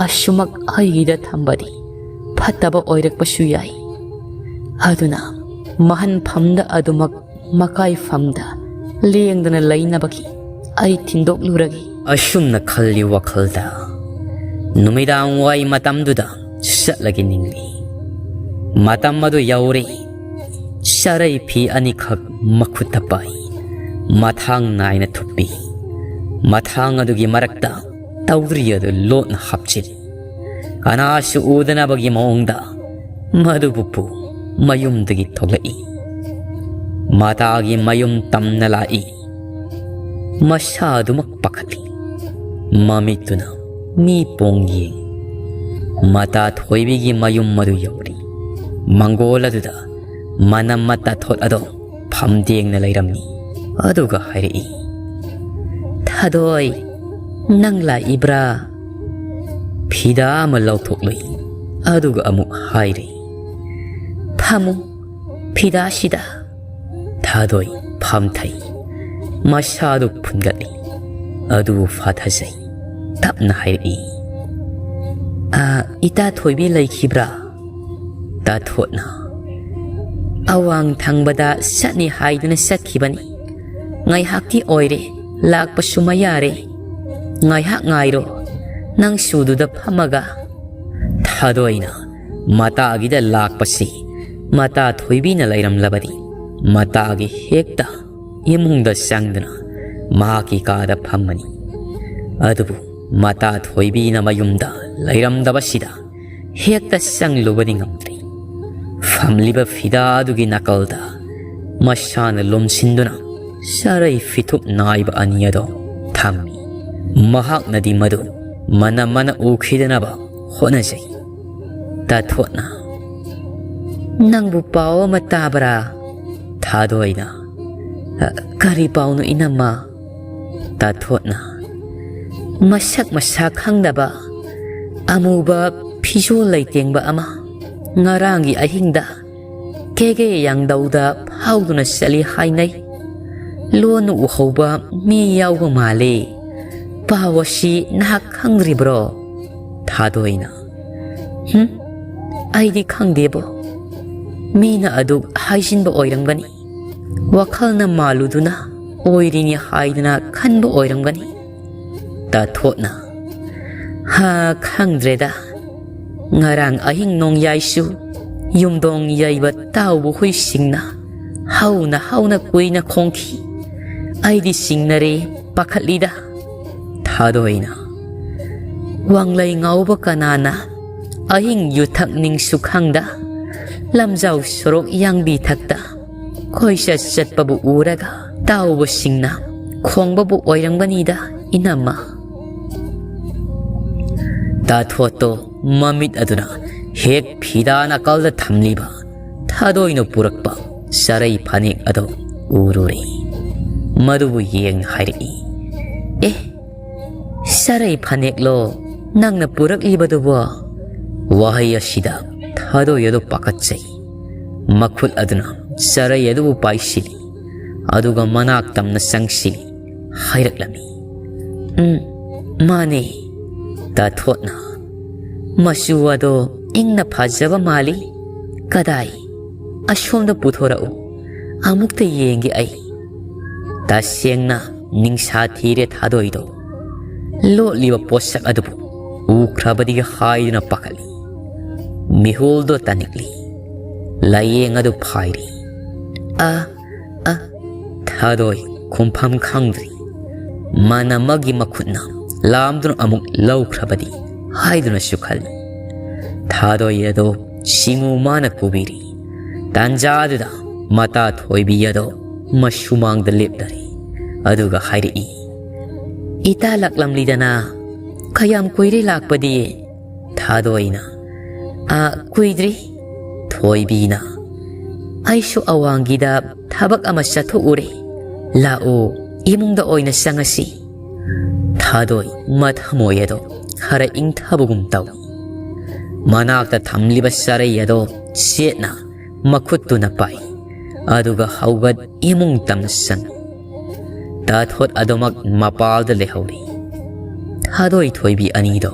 ꯑꯁꯨꯃꯛ ꯑꯩꯒꯤꯗ ꯊꯝꯕꯗꯤ ꯐꯠꯇꯕ ꯑꯣꯏꯔꯛꯄꯁꯨ ꯌꯥꯏ꯫ ꯑꯗꯨꯅ ꯃꯍꯟꯐꯝꯗ ꯑꯗꯨꯃꯛ ꯃꯀꯥꯏꯐꯝꯗ ꯂꯦꯡꯗꯅ ꯂꯩꯅꯕꯒꯤ ꯑꯩ ꯊꯤꯟꯗꯣꯛꯂꯨꯔꯒꯦ꯫ ꯑꯁꯨꯝꯅ ꯈꯜꯂꯤ ꯋꯥꯈꯜꯗ꯫ ꯅꯨꯃꯤꯗꯥꯡ ꯋꯥꯏ ꯃꯇꯝꯗꯨꯗ ꯆꯠꯂꯒꯦ ꯅꯤꯡꯂꯤ꯫ ꯃꯇꯝ ꯑꯗꯨ ꯌꯧꯔꯦ꯫ ꯆꯔꯩ ꯐꯤ ꯑꯅꯤꯈꯛ ꯃꯈꯨꯠꯇ ꯄꯥꯏ꯫ ꯃꯊꯥꯡ ꯅꯥꯏꯅ ꯊꯨꯞꯄꯤ꯫ ꯃꯊꯥꯡ ꯑꯗꯨꯒꯤ ꯃꯔꯛꯇ ꯇꯧꯗ꯭ꯔꯤ ꯑꯗꯨ ꯂꯣꯠꯅ ꯍꯥꯞꯆꯤꯜꯂꯤ꯫ ꯀꯅꯥꯁꯨ ꯎꯗꯅꯕꯒꯤ ꯃꯑꯣꯡꯗ ꯃꯗꯨꯕꯨ ꯄꯨ ꯃꯌꯨꯝꯗꯒꯤ ꯊꯣꯛꯂꯛꯏ꯫ ꯃꯇꯥꯒꯤ ꯃꯌꯨꯝ ꯇꯝꯅ ꯂꯥꯛꯏ꯫ ꯃꯁꯥ ꯑꯗꯨꯃꯛ ꯄꯥꯈꯠꯂꯤ꯫ ꯃꯃꯤꯠꯇꯨꯅ ꯃꯤ ꯄꯣꯡ ꯌꯦꯡ꯫ ꯃꯇꯥ ꯊꯣꯏꯕꯤꯒꯤ ꯃꯌꯨꯝ ꯑꯗꯨ ꯌꯧꯔꯤ꯫ ꯃꯪꯒꯣꯜ ꯑꯗꯨꯗ ꯃꯅꯝ ꯃꯇꯥ ꯊꯣꯠ ꯑꯗꯣ ꯐꯝꯗꯦꯡꯅ ꯂꯩꯔꯝꯃꯤ꯫ ꯑꯗꯨꯒ ꯍꯥꯏꯔꯛꯏ, "ꯊꯥꯗꯣꯏ, ꯅꯪ ꯂꯥꯛꯏꯕ꯭ꯔꯥ?" ꯐꯤꯗꯥ ꯑꯃ ꯂꯧꯊꯣꯛꯂꯨꯏ꯫ ꯑꯗꯨꯒ ꯑꯃꯨꯛ ꯍꯥꯏꯔꯤ, "ꯐꯝꯃꯨ, ꯐꯤꯗꯥꯁꯤꯗ꯫" ꯊꯥꯗꯣꯏ ꯐꯝꯊꯩ꯫ ꯃꯁꯥꯗꯨ ꯐꯨꯟꯒꯠꯂꯤ꯫ ꯑꯗꯨꯕꯨ ꯐꯥꯊꯖꯩ꯫ ꯇꯞꯅ ꯍꯥꯏꯔꯛꯏ, "ꯑ, ꯏꯇꯥ ꯊꯣꯏꯕꯤ ꯂꯩꯈꯤꯕ꯭ꯔꯥ?" ꯇꯥꯊꯣꯠꯅ, "ꯑꯋꯥꯡ ꯊꯪꯕꯗ ꯆꯠꯅꯤ ꯍꯥꯏꯗꯨꯅ ꯆꯠꯈꯤꯕꯅꯤ꯫ ꯉꯥꯏꯍꯥꯛꯇꯤ ꯑꯣꯏꯔꯦ, ꯂꯥꯛꯄꯁꯨ ꯃꯌꯥꯔꯦ꯫ ꯉꯥꯏꯍꯥꯛ ꯉꯥꯏꯔꯣ, ꯅꯪ ꯁꯨꯗꯨꯗ ꯐꯝꯃꯒ꯫" ꯊꯥꯗꯣꯏꯅ ꯃꯇꯥꯒꯤꯗ ꯂꯥꯛꯄꯁꯤ ꯃꯇꯥ ꯊꯣꯏꯕꯤꯅ ꯂꯩꯔꯝꯂꯕꯗꯤ, ꯃꯇꯥꯒꯤ ꯍꯦꯛꯇ ꯏꯃꯨꯡꯗ ꯆꯪꯗꯨꯅ ꯃꯍꯥꯛꯀꯤ ꯀꯥꯗ ꯐꯝꯃꯅꯤ꯫ ꯑꯗꯨꯕꯨ ꯃꯇꯥ ꯊꯣꯏꯕꯤꯅ ꯃꯌꯨꯝꯗ ꯂꯩꯔꯝꯗꯕꯁꯤꯗ ꯍꯦꯛꯇ ꯆꯪꯂꯨꯕꯗꯤ ꯉꯝꯗ꯭ꯔꯦ꯫ ꯐꯝꯂꯤꯕ ꯐꯤꯗꯥ ꯑꯗꯨꯒꯤ ꯅꯥꯀꯜꯗ ꯃꯁꯥꯅ ꯂꯣꯝꯁꯤꯟꯗꯨꯅ ꯆꯔꯩ ꯐꯤꯊꯨꯞ ꯅꯥꯏꯕ ꯑꯅꯤ ꯑꯗꯣ ꯊꯝꯃꯤ꯫ ꯃꯍꯥꯛꯅꯗꯤ ꯃꯗꯨ ꯃꯅꯝ ꯃꯅ ꯎꯈꯤꯗꯅꯕ ꯍꯣꯠꯅꯖꯩ꯫ ꯇꯥꯊꯣꯠꯅ, "ꯅꯪꯕꯨ ꯄꯥꯎ ꯑꯃ ꯇꯥꯕ꯭ꯔꯥ?" ꯊꯥꯗꯣꯏꯅ, "ꯑ, ꯀꯔꯤ ꯄꯥꯎꯅꯣ ꯏꯅꯝꯃ?" ꯇꯥꯊꯣꯠꯅ, "ꯃꯁꯛ ꯃꯁꯥ ꯈꯪꯗꯕ ꯑꯃꯨꯕ ꯐꯤꯖꯣꯜ ꯂꯩꯇꯦꯡꯕ ꯑꯃ ꯉꯔꯥꯡꯒꯤ ꯑꯍꯤꯡꯗ ꯀꯦꯒꯦ ꯌꯥꯡꯗꯧꯗ ꯐꯥꯎꯗꯨꯅ ꯆꯠꯂꯤ ꯍꯥꯏꯅꯩ꯫ ꯂꯣꯟꯅ ꯎꯍꯧꯕ ꯃꯤ ꯌꯥꯎꯕ ꯃꯥꯜꯂꯤ꯫ ꯄꯥꯎ ꯑꯁꯤ ꯅꯍꯥꯛ ꯈꯪꯗ꯭ꯔꯤꯕ꯭ꯔꯣ?" ꯊꯥꯗꯣꯏꯅ, "ꯍꯨꯝ, ꯑꯩꯗꯤ ꯈꯪꯗꯦꯕꯣ꯫ ꯃꯤꯅ ꯑꯗꯨ ꯍꯥꯏꯖꯤꯟꯕ ꯑꯣꯏꯔꯝꯒꯅꯤ꯫ ꯋꯥꯈꯜꯅ ꯃꯥꯜꯂꯨꯗꯨꯅ ꯑꯣꯏꯔꯤꯅꯤ ꯍꯥꯏꯗꯅ ꯈꯟꯕ ꯑꯣꯏꯔꯝꯒꯅꯤ꯫" ꯇꯥꯊꯣꯠꯅ, "ꯍꯥ, ꯈꯪꯗ꯭ꯔꯦꯗ꯫ ꯉꯔꯥꯡ ꯑꯍꯤꯡ ꯅꯣꯡꯌꯥꯏꯁꯨ ꯌꯨꯝꯗꯣꯡ ꯌꯩꯕ ꯇꯥꯎꯕ ꯍꯨꯏꯁꯤꯡꯅ ꯍꯧꯅ ꯍꯧꯅ ꯀꯨꯏꯅ ꯈꯣꯡꯈꯤ꯫ ꯑꯩꯗꯤ ꯆꯤꯡꯅꯔꯦ, ꯄꯥꯈꯠꯂꯤꯗ꯫" ꯊꯥꯗꯣꯏꯅ, "ꯋꯥꯡꯂꯩ ꯉꯥꯎꯕ ꯀꯅꯥꯅ ꯑꯍꯤꯡ ꯌꯨꯊꯛ ꯅꯤꯡꯁꯨ ꯈꯪꯗ ꯂꯝꯖꯥꯎ ꯁꯣꯔꯣꯛ ꯌꯥꯡꯕꯤ ꯊꯛꯇ ꯀꯣꯏꯆꯠ ꯆꯠꯄꯕꯨ ꯎꯔꯒ ꯇꯥꯎꯕꯁꯤꯡꯅ ꯈꯣꯡꯕꯕꯨ ꯑꯣꯏꯔꯝꯒꯅꯤꯗ, ꯏꯅꯝꯃ꯫" ꯇꯥꯊꯣꯠꯇꯣ ꯃꯃꯤꯠ ꯑꯗꯨꯅ ꯍꯦꯛ ꯐꯤꯗꯥ ꯅꯥꯀꯜꯗ ꯊꯝꯂꯤꯕ ꯊꯥꯗꯣꯏꯅ ꯄꯨꯔꯛꯄ ꯆꯔꯩ ꯐꯅꯦꯛ ꯑꯗꯨ ꯎꯔꯨꯔꯦ꯫ ꯃꯗꯨꯕꯨ ꯌꯦꯡꯅ ꯍꯥꯏꯔꯛꯏ, "ꯑꯦ, ꯆꯔꯩ ꯐꯅꯦꯛꯂꯣ ꯅꯪꯅ ꯄꯨꯔꯛꯂꯤꯕꯗꯨꯕꯣ?" ꯋꯥꯍꯩ ꯑꯁꯤꯗ ꯊꯥꯗꯣꯏ ꯑꯗꯨ ꯄꯥꯈꯠꯆꯩ꯫ ꯃꯈꯨꯠ ꯑꯗꯨꯅ ꯆꯔꯩ ꯑꯗꯨꯕꯨ ꯄꯥꯏꯁꯤꯜꯂꯤ, ꯑꯗꯨꯒ ꯃꯅꯥꯛ ꯇꯝꯅ ꯆꯪꯁꯤꯜꯂꯤ꯫ ꯍꯥꯏꯔꯛꯂꯝꯃꯤ, "ꯎꯝ, ꯃꯥꯅꯦ, ꯇꯥꯊꯣꯠꯅ꯫ ꯃꯆꯨ ꯑꯗꯣ ꯏꯪꯅ ꯐꯖꯕ ꯃꯥꯜꯂꯤ꯫ ꯀꯗꯥꯏ? ꯑꯁꯣꯝꯗ ꯄꯨꯊꯣꯔꯛꯎ, ꯑꯃꯨꯛꯇ ꯌꯦꯡꯒꯦ ꯑꯩ꯫" ꯇꯁꯦꯡꯅ ꯅꯤꯡꯁꯥ ꯊꯤꯔꯦ ꯊꯥꯗꯣꯏꯗꯣ꯫ ꯂꯣꯠꯂꯤꯕ ꯄꯣꯠꯁꯛ ꯑꯗꯨꯕꯨ ꯎꯈ꯭ꯔꯕꯗꯤ ꯍꯥꯏꯗꯨꯅ ꯄꯥꯈꯠꯂꯤ꯫ ꯃꯤꯍꯨꯜꯗꯣ ꯇꯥꯅꯤꯡꯂꯤ꯫ ꯂꯥꯏꯌꯦꯡ ꯑꯗꯨ ꯐꯥꯏꯔꯤ꯫ "ꯑ, ꯑ," ꯊꯥꯗꯣꯏ ꯈꯨꯝꯐꯝ ꯈꯪꯗ꯭ꯔꯤ꯫ ꯃꯅꯝ ꯑꯃꯒꯤ ꯃꯈꯨꯠꯅ ꯂꯥꯝꯗꯨꯅ ꯑꯃꯨꯛ ꯂꯧꯈ꯭ꯔꯕꯗꯤ ꯍꯥꯏꯗꯨꯅꯁꯨ ꯈꯜꯂꯤ꯫ ꯊꯥꯗꯣꯏ ꯑꯗꯣ ꯁꯤꯡꯉꯨ ꯃꯥꯅ ꯀꯨꯕꯤꯔꯤ꯫ ꯇꯥꯟꯖꯥꯗꯨꯗ ꯃꯇꯥ ꯊꯣꯏꯕꯤ ꯑꯗꯣ ꯃꯁꯨꯃꯥꯡꯗ ꯂꯦꯞꯂꯔꯦ꯫ ꯑꯗꯨꯒ ꯍꯥꯏꯔꯛꯏ, "ꯏꯇꯥ ꯂꯥꯛꯂꯝꯂꯤꯗꯅ, ꯀꯌꯥꯝ ꯀꯨꯏꯔꯦ ꯂꯥꯛꯄꯗꯤ?" ꯊꯥꯗꯣꯏꯅ, "ꯑ, ꯀꯨꯏꯗ꯭ꯔꯤ꯫" ꯊꯣꯏꯕꯤꯅ, "ꯑꯩꯁꯨ ꯑꯋꯥꯡꯒꯤꯗ ꯊꯕꯛ ꯑꯃ ꯆꯠꯊꯣꯛꯎꯔꯦ꯫ ꯂꯥꯛꯑꯣ, ꯏꯃꯨꯡꯗ ꯑꯣꯏꯅ ꯆꯪꯉꯁꯤ꯫" ꯊꯥꯗꯣꯏ ꯃꯊꯃꯣꯏ ꯑꯗꯣ ꯈꯔ ꯏꯪꯊꯕꯒꯨꯝ ꯇꯧꯏ꯫ ꯃꯅꯥꯛꯇ ꯊꯝꯂꯤꯕ ꯆꯥꯔꯩ ꯑꯗꯣ ꯆꯦꯠꯅ ꯃꯈꯨꯠꯇꯨꯅ ꯄꯥꯏ꯫ ꯑꯗꯨꯒ ꯍꯧꯒꯠ ꯏꯃꯨꯡ ꯇꯝꯅ ꯆꯪ꯫ ꯇꯥꯊꯣꯠ ꯑꯗꯨꯃꯛ ꯃꯄꯥꯜꯗ ꯂꯩꯍꯧꯔꯤ꯫ ꯊꯥꯗꯣꯏ ꯊꯣꯏꯕꯤ ꯑꯅꯤꯗꯣ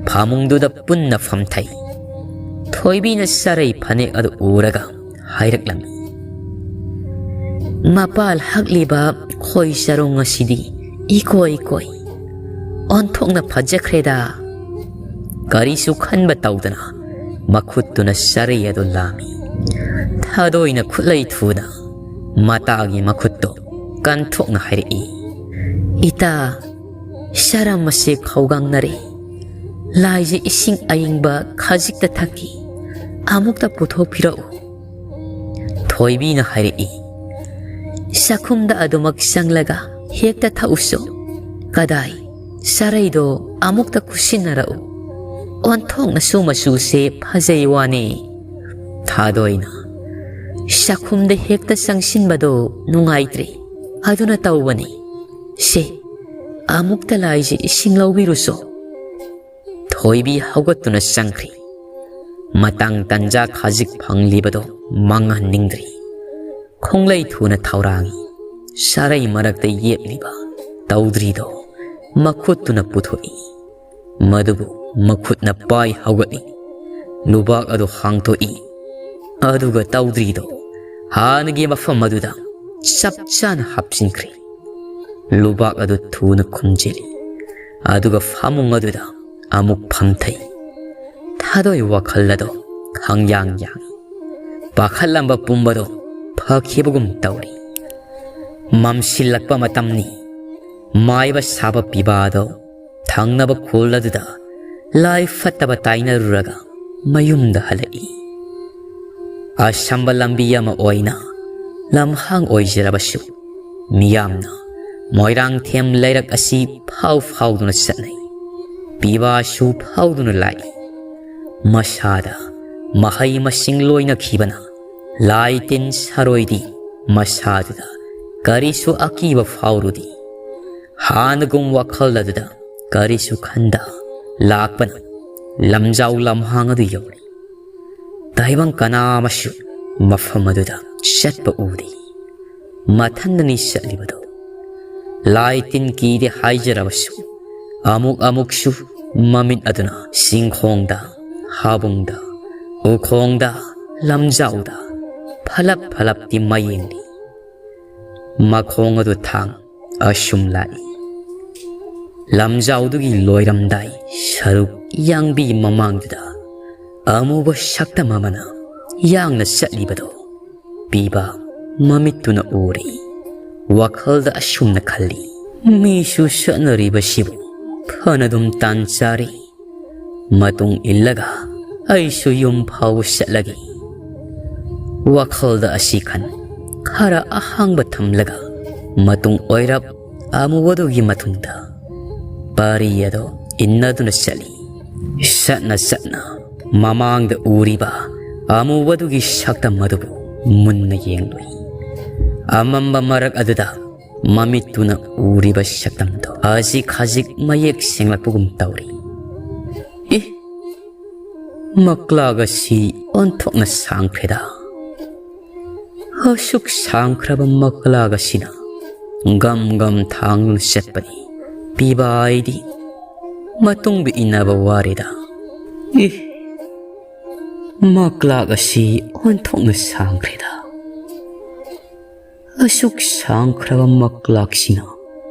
ꯐꯃꯨꯡꯗꯨꯗ ꯄꯨꯟꯅ ꯐꯝꯊꯩ꯫ ꯊꯣꯏꯕꯤꯅ ꯆꯥꯔꯩ ꯐꯅꯦꯛ ꯑꯗꯨ ꯎꯔꯒ ꯍꯥꯏꯔꯛꯂꯝꯃꯤ, "ꯃꯄꯥꯜ ꯍꯛꯂꯤꯕ ꯈꯣꯏ ꯆꯔꯣꯡ ꯑꯁꯤꯗꯤ ꯏꯀꯣꯏ ꯀꯣꯏ ꯑꯣꯟꯊꯣꯛꯅ ꯐꯖꯈ꯭ꯔꯦꯗ꯫" ꯀꯔꯤꯁꯨ ꯈꯟꯕ ꯇꯧꯗꯅ ꯃꯈꯨꯠꯇꯨꯅ ꯆꯥꯔꯩ ꯑꯗꯨ ꯂꯥꯝꯃꯤ꯫ ꯊꯥꯗꯣꯏꯅ ꯈꯨꯠꯂꯩ ꯊꯨꯅ ꯃꯇꯥꯒꯤ ꯃꯈꯨꯠꯇꯣ ꯀꯟꯊꯣꯛꯅ ꯍꯥꯏꯔꯛꯏ, "ꯏꯇꯥ, ꯁꯔꯝ ꯑꯁꯦ ꯈꯧꯒꯪꯅꯔꯦ꯫ ꯂꯥꯏꯁꯦ ꯏꯁꯤꯡ ꯑꯏꯪꯕ ꯈꯖꯤꯛꯇ ꯊꯛꯀꯦ꯫ ꯑꯃꯨꯛꯇ ꯄꯨꯊꯣꯛꯄꯤꯔꯛꯎ꯫" ꯊꯣꯏꯕꯤꯅ ꯍꯥꯏꯔꯛꯏ, "ꯆꯥꯛꯈꯨꯝꯗ ꯑꯗꯨꯃꯛ ꯆꯪꯂꯒ ꯍꯦꯛꯇ ꯊꯛꯎꯁꯨ꯫ ꯀꯗꯥꯏ, ꯆꯥꯔꯩꯗꯣ ꯑꯃꯨꯛꯇ ꯈꯨꯠꯁꯤꯟꯅꯔꯛꯎ꯫ ꯑꯣꯟꯊꯣꯛꯅꯁꯨ ꯃꯆꯨꯁꯦ ꯐꯖꯩ ꯋꯥꯅꯦ꯫" ꯊꯥꯗꯣꯏꯅ, "ꯆꯥꯛꯈꯨꯝꯗ ꯍꯦꯛꯇ ꯆꯪꯁꯤꯟꯕꯗꯣ ꯅꯨꯡꯉꯥꯏꯇ꯭ꯔꯦ꯫ ꯑꯗꯨꯅ ꯇꯧꯕꯅꯤ꯫ ꯁꯦ, ꯑꯃꯨꯛꯇ ꯂꯥꯏꯁꯦ ꯏꯁꯤꯡ ꯂꯧꯕꯤꯔꯨꯁꯣ꯫" ꯊꯣꯏꯕꯤ ꯍꯧꯒꯠꯇꯨꯅ ꯆꯪꯈ꯭ꯔꯤ꯫ ꯃꯇꯥꯡ ꯇꯟꯖꯥ ꯈꯖꯤꯛ ꯐꯪꯂꯤꯕꯗꯣ ꯃꯥꯡꯍꯟꯅꯤꯡꯗ꯭ꯔꯤ꯫ ꯈꯣꯡꯂꯩ ꯊꯨꯅ ꯊꯧꯔꯥꯡꯉꯤ꯫ ꯆꯥꯔꯩ ꯃꯔꯛꯇ ꯌꯦꯞꯂꯤꯕ ꯇꯧꯗ꯭ꯔꯤꯗꯣ ꯃꯈꯨꯠꯇꯨꯅ ꯄꯨꯊꯣꯛꯏ꯫ ꯃꯗꯨꯕꯨ ꯃꯈꯨꯠꯅ ꯄꯥꯏ ꯍꯧꯒꯠꯂꯤ꯫ ꯂꯨꯕꯥꯛ ꯑꯗꯨ ꯍꯥꯡꯗꯣꯛꯏ꯫ ꯑꯗꯨꯒ ꯇꯧꯗ꯭ꯔꯤꯗꯣ ꯍꯥꯟꯅꯒꯤ ꯃꯐꯝ ꯑꯗꯨꯗ ꯆꯞ ꯆꯥꯅ ꯍꯥꯞꯆꯤꯟꯈ꯭ꯔꯦ꯫ ꯂꯨꯕꯥꯛ ꯑꯗꯨ ꯊꯨꯅ ꯈꯨꯝꯖꯤꯜꯂꯤ꯫ ꯑꯗꯨꯒ ꯐꯃꯨꯡ ꯑꯗꯨꯗ ꯑꯃꯨꯛ ꯐꯝꯊꯩ꯫ ꯑꯗꯣꯏ ꯋꯥꯈꯜ ꯑꯗꯣ ꯈꯪꯌꯥꯡ ꯌꯥꯡꯏ꯫ ꯄꯥꯈꯠꯂꯝꯕ ꯄꯨꯝꯕꯗꯣ ꯐꯈꯤꯕꯒꯨꯝ ꯇꯧꯔꯤ꯫ ꯃꯝꯁꯤꯜꯂꯛꯄ ꯃꯇꯝꯅꯤ꯫ ꯃꯥꯏꯕ ꯁꯥꯕ ꯄꯤꯕꯥꯗꯣ ꯊꯪꯅꯕ ꯈꯨꯜ ꯑꯗꯨꯗ ꯂꯥꯏ ꯐꯠꯇꯕ ꯇꯥꯏꯅꯔꯨꯔꯒ ꯃꯌꯨꯝꯗ ꯍꯜꯂꯛꯏ꯫ ꯑꯁꯝꯕ ꯂꯝꯕꯤ ꯑꯃ ꯑꯣꯏꯅ ꯂꯝꯍꯥꯡ ꯑꯣꯏꯖꯔꯕꯁꯨ, ꯃꯤꯌꯥꯝꯅ ꯃꯣꯏꯔꯥꯡꯊꯦꯝ ꯂꯩꯔꯛ ꯑꯁꯤ ꯐꯥꯎ ꯐꯥꯎꯗꯨꯅ ꯆꯠꯅꯩ꯫ ꯄꯤꯕꯥꯁꯨ ꯐꯥꯎꯗꯨꯅ ꯂꯥꯛꯏ꯫ ꯃꯁꯥꯗ ꯃꯍꯩ ꯃꯁꯤꯡ ꯂꯣꯏꯅꯈꯤꯕꯅ ꯂꯥꯏ ꯇꯤꯟ ꯁꯥꯔꯣꯏꯗꯤ ꯃꯁꯥꯗꯨꯗ ꯀꯔꯤꯁꯨ ꯑꯀꯤꯕ ꯐꯥꯎꯔꯨꯗꯦ꯫ ꯍꯥꯟꯅꯒꯨꯝ ꯋꯥꯈꯜ ꯑꯗꯨꯗ ꯀꯔꯤꯁꯨ ꯈꯟꯗ ꯂꯥꯛꯄꯅ ꯂꯝꯖꯥꯎ ꯂꯝꯍꯥꯡ ꯑꯗꯨ ꯌꯧꯔꯦ꯫ ꯇꯥꯏꯕꯪ ꯀꯅꯥ ꯑꯃꯁꯨ ꯃꯐꯝ ꯑꯗꯨꯗ ꯆꯠꯄ ꯎꯗꯦ꯫ ꯃꯊꯟꯗꯅꯤ ꯆꯠꯂꯤꯕꯗꯨ꯫ ꯂꯥꯏ ꯇꯤꯟ ꯀꯤꯗꯦ ꯍꯥꯏꯖꯔꯕꯁꯨ, ꯑꯃꯨꯛ ꯑꯃꯨꯛꯁꯨ ꯃꯃꯤꯠ ꯑꯗꯨꯅ ꯆꯤꯡꯈꯣꯡꯗ, ꯍꯥꯕꯨꯡꯗ, ꯎꯈꯣꯡꯗ, ꯂꯝꯖꯥꯎꯗ ꯐꯂꯞ ꯐꯂꯞꯇꯤ ꯃꯌꯦꯡꯂꯤ꯫ ꯃꯈꯣꯡ ꯑꯗꯨ ꯊꯥꯡ ꯑꯁꯨꯝ ꯂꯥꯛꯏ꯫ ꯂꯝꯖꯥꯎꯗꯨꯒꯤ ꯂꯣꯏꯔꯝꯗꯥꯏ ꯁꯔꯨꯛ ꯌꯥꯡꯕꯤ ꯃꯃꯥꯡꯗꯨꯗ ꯑꯃꯨꯕ ꯁꯛꯇꯝ ꯑꯃꯅ ꯌꯥꯡꯅ ꯆꯠꯂꯤꯕꯗꯣ ꯄꯤꯕ ꯃꯃꯤꯠꯇꯨꯅ ꯎꯔꯦ꯫ ꯋꯥꯈꯜꯗ ꯑꯁꯨꯝꯅ ꯈꯜꯂꯤ, "ꯃꯤꯁꯨ ꯆꯠꯅꯔꯤꯕꯁꯤꯕꯨ ꯐꯅꯗꯨꯝ ꯇꯥꯟ ꯆꯥꯔꯤ꯫ ꯃꯇꯨꯡ ꯏꯜꯂꯒ ꯑꯩꯁꯨ ꯌꯨꯝ ꯐꯥꯎꯕ ꯆꯠꯂꯒꯦ꯫" ꯋꯥꯈꯜꯗ ꯑꯁꯤ ꯈꯟ ꯈꯔ ꯑꯍꯥꯡꯕ ꯊꯝꯂꯒ ꯃꯇꯨꯡ ꯑꯣꯏꯔꯞ ꯑꯃꯨꯕꯗꯨꯒꯤ ꯃꯇꯨꯡꯗ ꯄꯥꯔꯤ ꯑꯗꯣ ꯏꯟꯅꯗꯨꯅ ꯆꯠꯂꯤ꯫ ꯆꯠꯅ ꯆꯠꯅ ꯃꯃꯥꯡꯗ ꯎꯔꯤꯕ ꯑꯃꯨꯕꯗꯨꯒꯤ ꯁꯛꯇꯝ ꯑꯗꯨꯕꯨ ꯃꯨꯟꯅ ꯌꯦꯡꯂꯨꯏ꯫ ꯑꯃꯝꯕ ꯃꯔꯛ ꯑꯗꯨꯗ ꯃꯃꯤꯠꯇꯨꯅ ꯎꯔꯤꯕ ꯁꯛꯇꯝꯗꯣ ꯈꯖꯤꯛ ꯈꯖꯤꯛ ꯃꯌꯦꯛ ꯁꯦꯡꯂꯛꯄꯒꯨꯝ ꯇꯧꯔꯤ꯫ "ꯑꯦ, ꯃꯛꯂꯥꯒ ꯁꯤ ꯑꯣꯟꯊꯣꯛꯅ ꯁꯥꯡꯈ꯭ꯔꯦꯗ꯫ ꯑꯁꯨꯛ ꯁꯥꯡꯈ꯭ꯔꯕ ꯃꯛꯂꯥꯒ ꯁꯤꯅ ꯒꯝ ꯒꯝ ꯊꯥꯡꯗꯨꯅ ꯆꯠꯄꯅꯤ꯫ ꯄꯤꯕ ꯑꯩꯗꯤ ꯃꯇꯨꯡꯕꯨ ꯏꯟꯅꯕ ꯋꯥꯔꯦꯗ꯫ ꯑꯦ, ꯃꯛꯂꯥꯒ ꯁꯤ ꯑꯣꯟꯊꯣꯛꯅ ꯁꯥꯡꯈ꯭ꯔꯦꯗ꯫ ꯑꯁꯨꯛ ꯁꯥꯡꯈ꯭ꯔꯕ ꯃꯛꯂꯥꯛꯁꯤꯅ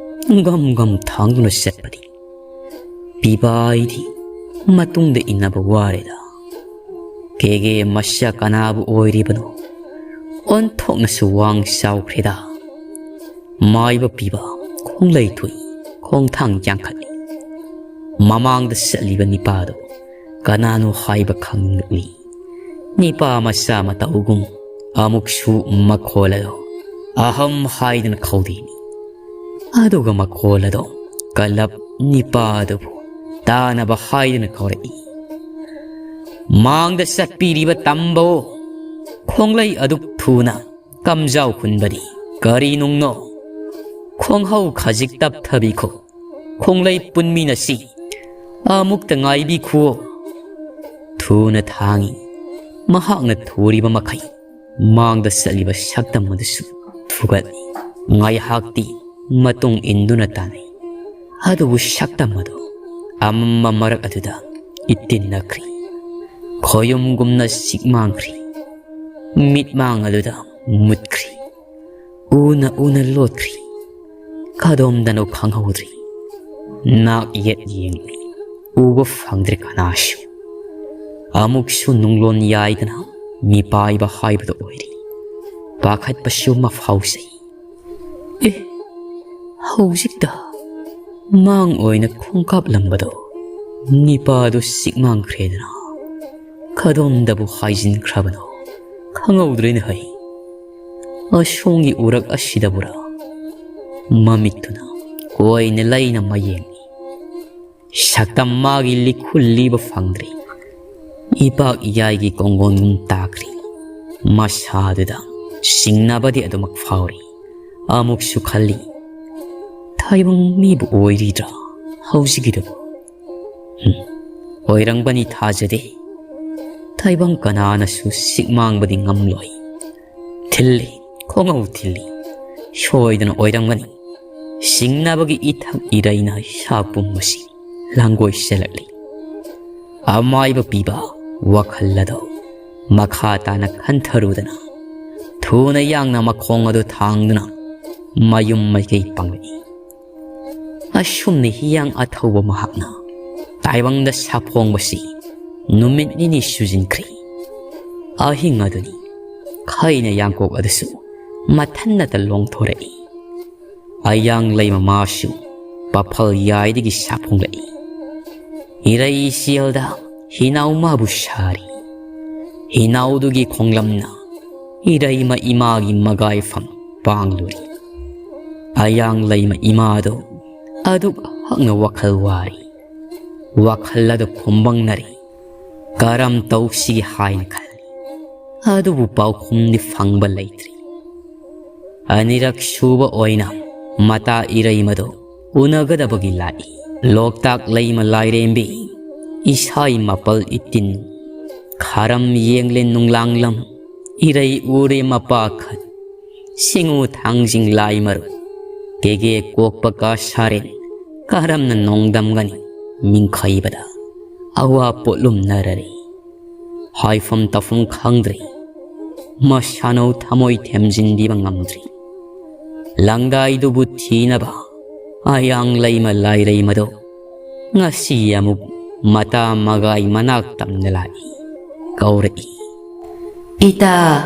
ꯒꯝ ꯒꯝ ꯊꯥꯡꯗꯨꯅ ꯆꯠꯄꯗꯤ ꯄꯤꯕꯥꯏꯗꯤ ꯃꯇꯨꯡꯗ ꯏꯟꯅꯕ ꯋꯥꯔꯦꯗ꯫ ꯀꯦꯒꯦ ꯃꯁꯥ ꯀꯅꯥꯕꯨ ꯑꯣꯏꯔꯤꯕꯅꯣ? ꯑꯣꯟꯊꯣꯛꯅꯁꯨ ꯋꯥꯡ ꯆꯥꯎꯈ꯭ꯔꯦꯗ꯫ ꯃꯥꯏꯕ ꯄꯤꯕ ꯈꯣꯡꯂꯩ ꯊꯨꯏ, ꯈꯣꯡꯊꯥꯡ ꯌꯥꯡꯈꯠꯂꯤ꯫ ꯃꯃꯥꯡꯗ ꯆꯠꯂꯤꯕ ꯅꯤꯄꯥꯗꯣ ꯀꯅꯥꯅꯣ ꯍꯥꯏꯕ ꯈꯪꯅꯤꯡꯂꯛꯂꯤ꯫ ꯅꯤꯄꯥ ꯃꯆꯥ ꯃꯇꯧꯒꯨꯝ ꯑꯃꯨꯛꯁꯨ ꯃꯈꯣꯜ ꯑꯗꯣ ꯑꯍꯝ ꯍꯥꯏꯗꯨꯅ ꯈꯧꯗꯦꯅꯤ꯫ ꯑꯗꯨꯒ ꯃꯈꯣꯜ ꯑꯗꯣ ꯀꯂꯞ ꯅꯤꯄꯥ ꯑꯗꯨꯕꯨ ꯇꯥꯅꯕ ꯍꯥꯏꯗꯨꯅ ꯀꯧꯔꯛꯏ꯫ ꯃꯥꯡꯗ ꯆꯠꯄꯤꯔꯤꯕ ꯇꯝꯕꯧ, ꯈꯣꯡꯂꯩ ꯑꯗꯨꯛ ꯊꯨꯅ ꯀꯝꯖꯥꯎ ꯍꯨꯟꯕꯗꯤ ꯀꯔꯤ ꯅꯨꯡꯅꯣ? ꯈꯣꯡꯍꯧ ꯈꯖꯤꯛ ꯇꯞꯊꯕꯤꯈꯣ꯫ ꯈꯣꯡꯂꯩ ꯄꯨꯟꯃꯤꯟꯅꯁꯤ꯫ ꯑꯃꯨꯛꯇ ꯉꯥꯏꯕꯤꯈꯨꯋꯣ꯫ ꯊꯨꯅ ꯊꯥꯡꯏ꯫ ꯃꯍꯥꯛꯅ ꯊꯨꯔꯤꯕ ꯃꯈꯩ ꯃꯥꯡꯗ ꯆꯠꯂꯤꯕ ꯁꯛꯇꯝ ꯑꯗꯨꯁꯨ ꯊꯨꯒꯠꯂꯤ꯫ ꯉꯥꯏꯍꯥꯛꯇꯤ ꯃꯇꯨꯡ ꯏꯟꯗꯨꯅ ꯇꯥꯟꯅꯩ꯫ ꯑꯗꯨꯕꯨ ꯁꯛꯇꯝ ꯑꯗꯨ ꯑꯃꯝꯕ ꯃꯔꯛ ꯑꯗꯨꯗ ꯏꯇꯤꯟꯅꯈ꯭ꯔꯤ꯫ ꯈꯣꯌꯨꯝꯒꯨꯝꯅ ꯁꯤꯛ ꯃꯥꯡꯈ꯭ꯔꯤ꯫ ꯃꯤꯠꯃꯥꯡ ꯑꯗꯨꯗ ꯃꯨꯠꯈ꯭ꯔꯤ꯫ ꯎꯅ ꯎꯅ ꯂꯣꯠꯈ꯭ꯔꯤ꯫ ꯀꯗꯣꯝꯗꯅꯣ ꯈꯪꯍꯧꯗ꯭ꯔꯤ꯫ ꯅꯥꯛ ꯌꯦꯠ ꯌꯦꯡꯂꯤ꯫ ꯎꯕ ꯐꯪꯗ꯭ꯔꯦ ꯀꯅꯥꯁꯨ꯫ ꯑꯃꯨꯛꯁꯨ ꯅꯨꯡꯂꯣꯟ ꯌꯥꯏꯗꯅ ꯃꯤꯄꯥꯏꯕ ꯍꯥꯏꯕꯗꯨ ꯑꯣꯏꯔꯤ꯫ ꯄꯥꯈꯠꯄꯁꯨ ꯑꯃ ꯐꯥꯎꯖꯩ꯫ ꯑꯦ, ꯍꯧꯖꯤꯛꯇ ꯃꯥꯡ ꯑꯣꯏꯅ ꯈꯣꯡꯀꯥꯞꯂꯝꯕꯗꯣ ꯅꯤꯄꯥꯗꯨ ꯁꯤꯛ ꯃꯥꯡꯈ꯭ꯔꯦꯗꯅ꯫ ꯀꯗꯣꯝꯗꯕꯨ ꯍꯥꯏꯖꯤꯟꯈ꯭ꯔꯕꯅꯣ ꯈꯪꯍꯧꯗ꯭ꯔꯦꯅꯦ ꯍꯩ꯫ ꯑꯁꯣꯝꯒꯤ ꯎꯔꯛ ꯑꯁꯤꯗꯕꯨꯔꯥ? ꯃꯃꯤꯠꯇꯨꯅ ꯀꯣꯏꯅ ꯂꯩꯅ ꯃꯌꯦꯡ ꯁꯛꯇꯝ ꯃꯥꯒꯤ ꯂꯤꯈꯨꯜ ꯂꯤꯕ ꯐꯪꯗ꯭ꯔꯤ꯫ ꯏꯄꯥꯛ ꯏꯌꯥꯏꯒꯤ ꯀꯣꯡꯒꯣꯟꯒꯨꯝ ꯇꯥꯈ꯭ꯔꯤ꯫ ꯃꯁꯥꯗꯨꯗ ꯆꯤꯡꯅꯕꯗꯤ ꯑꯗꯨꯃꯛ ꯐꯥꯎꯔꯤ꯫ ꯑꯃꯨꯛꯁꯨ ꯈꯜꯂꯤ, ꯇꯥꯏꯕꯪ ꯃꯤꯕꯨ ꯑꯣꯏꯔꯤꯗ꯭ꯔꯥ ꯍꯧꯖꯤꯛꯀꯤꯗꯨꯕꯨ? ꯍꯨꯝ, ꯑꯣꯏꯔꯝꯒꯅꯤ ꯊꯥꯖꯗꯦ꯫ ꯇꯥꯏꯕꯪ ꯀꯅꯥꯅꯁꯨ ꯁꯤꯛ ꯃꯥꯡꯕꯗꯤ ꯉꯝꯂꯣꯏ꯫ ꯊꯤꯜꯂꯤ, ꯈꯣꯡꯍꯧ ꯊꯤꯜꯂꯤ꯫ ꯁꯣꯏꯗꯅ ꯑꯣꯏꯔꯝꯒꯅꯤ꯫ ꯁꯤꯡꯅꯕꯒꯤ ꯏꯊꯛ ꯏꯔꯩꯅ ꯏꯁꯥ ꯄꯨꯝꯕꯁꯤ ꯂꯥꯡꯒꯣꯏ ꯆꯦꯜꯂꯛꯂꯤ꯫ ꯑꯃꯥꯏꯕ ꯄꯤꯕ ꯋꯥꯈꯜ ꯑꯗꯣ ꯃꯈꯥ ꯇꯥꯅ ꯈꯟꯊꯔꯨꯗꯅ ꯊꯨꯅ ꯌꯥꯡꯅ ꯃꯈꯣꯡ ꯑꯗꯨ ꯊꯥꯡꯗꯨꯅ ꯃꯌꯨꯝ ꯃꯥꯏꯀꯩ ꯄꯥꯡꯂꯛꯏ꯫ ꯑꯁꯨꯝꯅ ꯍꯤꯌꯥꯡ ꯑꯊꯧꯕ ꯃꯍꯥꯛꯅ ꯇꯥꯏꯕꯪꯗ ꯁꯥꯐꯣꯡꯕꯁꯤ ꯅꯨꯃꯤꯠ ꯅꯤꯅꯤ ꯁꯨꯖꯤꯟꯈ꯭ꯔꯦ꯫ ꯑꯍꯤꯡ ꯑꯗꯨꯅꯤ ꯈꯩꯅ ꯌꯥꯡꯀꯣꯛ ꯑꯗꯨꯁꯨ ꯃꯊꯟꯅꯇ ꯂꯣꯡꯊꯣꯔꯛꯏ꯫ ꯑꯌꯥꯡ ꯂꯩꯃ ꯃꯥꯁꯨ ꯄꯥꯐꯜ ꯌꯥꯏꯗꯒꯤ ꯁꯥꯐꯣꯡꯂꯛꯏ꯫ ꯏꯔꯩ ꯏꯆꯦꯜꯗ ꯍꯤꯅꯥꯎ ꯃꯥꯕꯨ ꯁꯥꯔꯤ꯫ ꯍꯤꯅꯥꯎꯗꯨꯒꯤ ꯈꯣꯡꯂꯝꯅ ꯏꯔꯩꯃ ꯏꯃꯥꯒꯤ ꯃꯒꯥꯏꯐꯝ ꯄꯥꯡꯂꯨꯔꯤ꯫ ꯑꯌꯥꯡ ꯂꯩꯃ ꯏꯃꯥꯗꯣ ꯑꯗꯨꯛ ꯍꯛꯅ ꯋꯥꯈꯜ ꯋꯥꯔꯤ꯫ ꯋꯥꯈꯜ ꯑꯗꯨ ꯈꯨꯝꯕꯪꯅꯔꯤ꯫ ꯀꯔꯝ ꯇꯧꯁꯤꯒꯦ ꯍꯥꯏꯅ ꯈꯜꯂꯤ꯫ ꯑꯗꯨꯕꯨ ꯄꯥꯎꯈꯨꯝꯗꯤ ꯐꯪꯕ ꯂꯩꯇ꯭ꯔꯤ꯫ ꯑꯅꯤꯔꯛ ꯁꯨꯕ ꯑꯣꯏꯅ ꯃꯇꯥ ꯏꯔꯩꯃꯗꯣ ꯎꯅꯒꯗꯕꯒꯤ ꯂꯥꯛꯏ꯫ ꯂꯣꯛꯇꯥꯛ ꯂꯩꯃ ꯂꯥꯏꯔꯦꯝꯕꯤ ꯏꯁꯥꯏ ꯃꯄꯜ ꯏꯇꯤꯟ ꯈꯥꯔꯝ ꯌꯦꯡꯂꯦ ꯅꯨꯡꯂꯥꯡꯂꯝ ꯏꯔꯩ ꯎꯔꯦ ꯃꯄꯥ ꯈꯠ ꯁꯤꯡꯉꯨ ꯊꯥꯡꯖꯤꯡ ꯂꯥꯏ ꯃꯔꯨ ꯀꯦꯒꯦ ꯀꯣꯛꯄ ꯀꯥ ꯁꯥꯔꯦꯟ ꯀꯔꯝꯅ ꯅꯣꯡꯗꯝꯒꯅꯤ ꯃꯤꯡꯈꯩꯕꯗ ꯑꯋꯥ ꯄꯣꯠꯂꯨꯝꯅꯔꯔꯦ꯫ ꯍꯥꯏꯐꯝ ꯇꯧꯐꯝ ꯈꯪꯗ꯭ꯔꯦ꯫ ꯃꯁꯥꯅꯧ ꯊꯃꯣꯏ ꯊꯦꯝꯖꯤꯟꯕꯤꯕ ꯉꯝꯗ꯭ꯔꯤ꯫ ꯂꯪꯗꯥꯏꯗꯨꯕꯨ ꯊꯤꯅꯕ ꯑꯌꯥꯡ ꯂꯩꯃ ꯂꯥꯏꯔꯩꯃꯗꯣ ꯉꯁꯤ ꯑꯃꯨꯛ ꯃꯇꯥ ꯃꯒꯥꯏ ꯃꯅꯥꯛ ꯇꯝꯅ ꯂꯥꯛꯏ꯫ ꯀꯧꯔꯛꯏ꯫ ꯏꯇꯥ,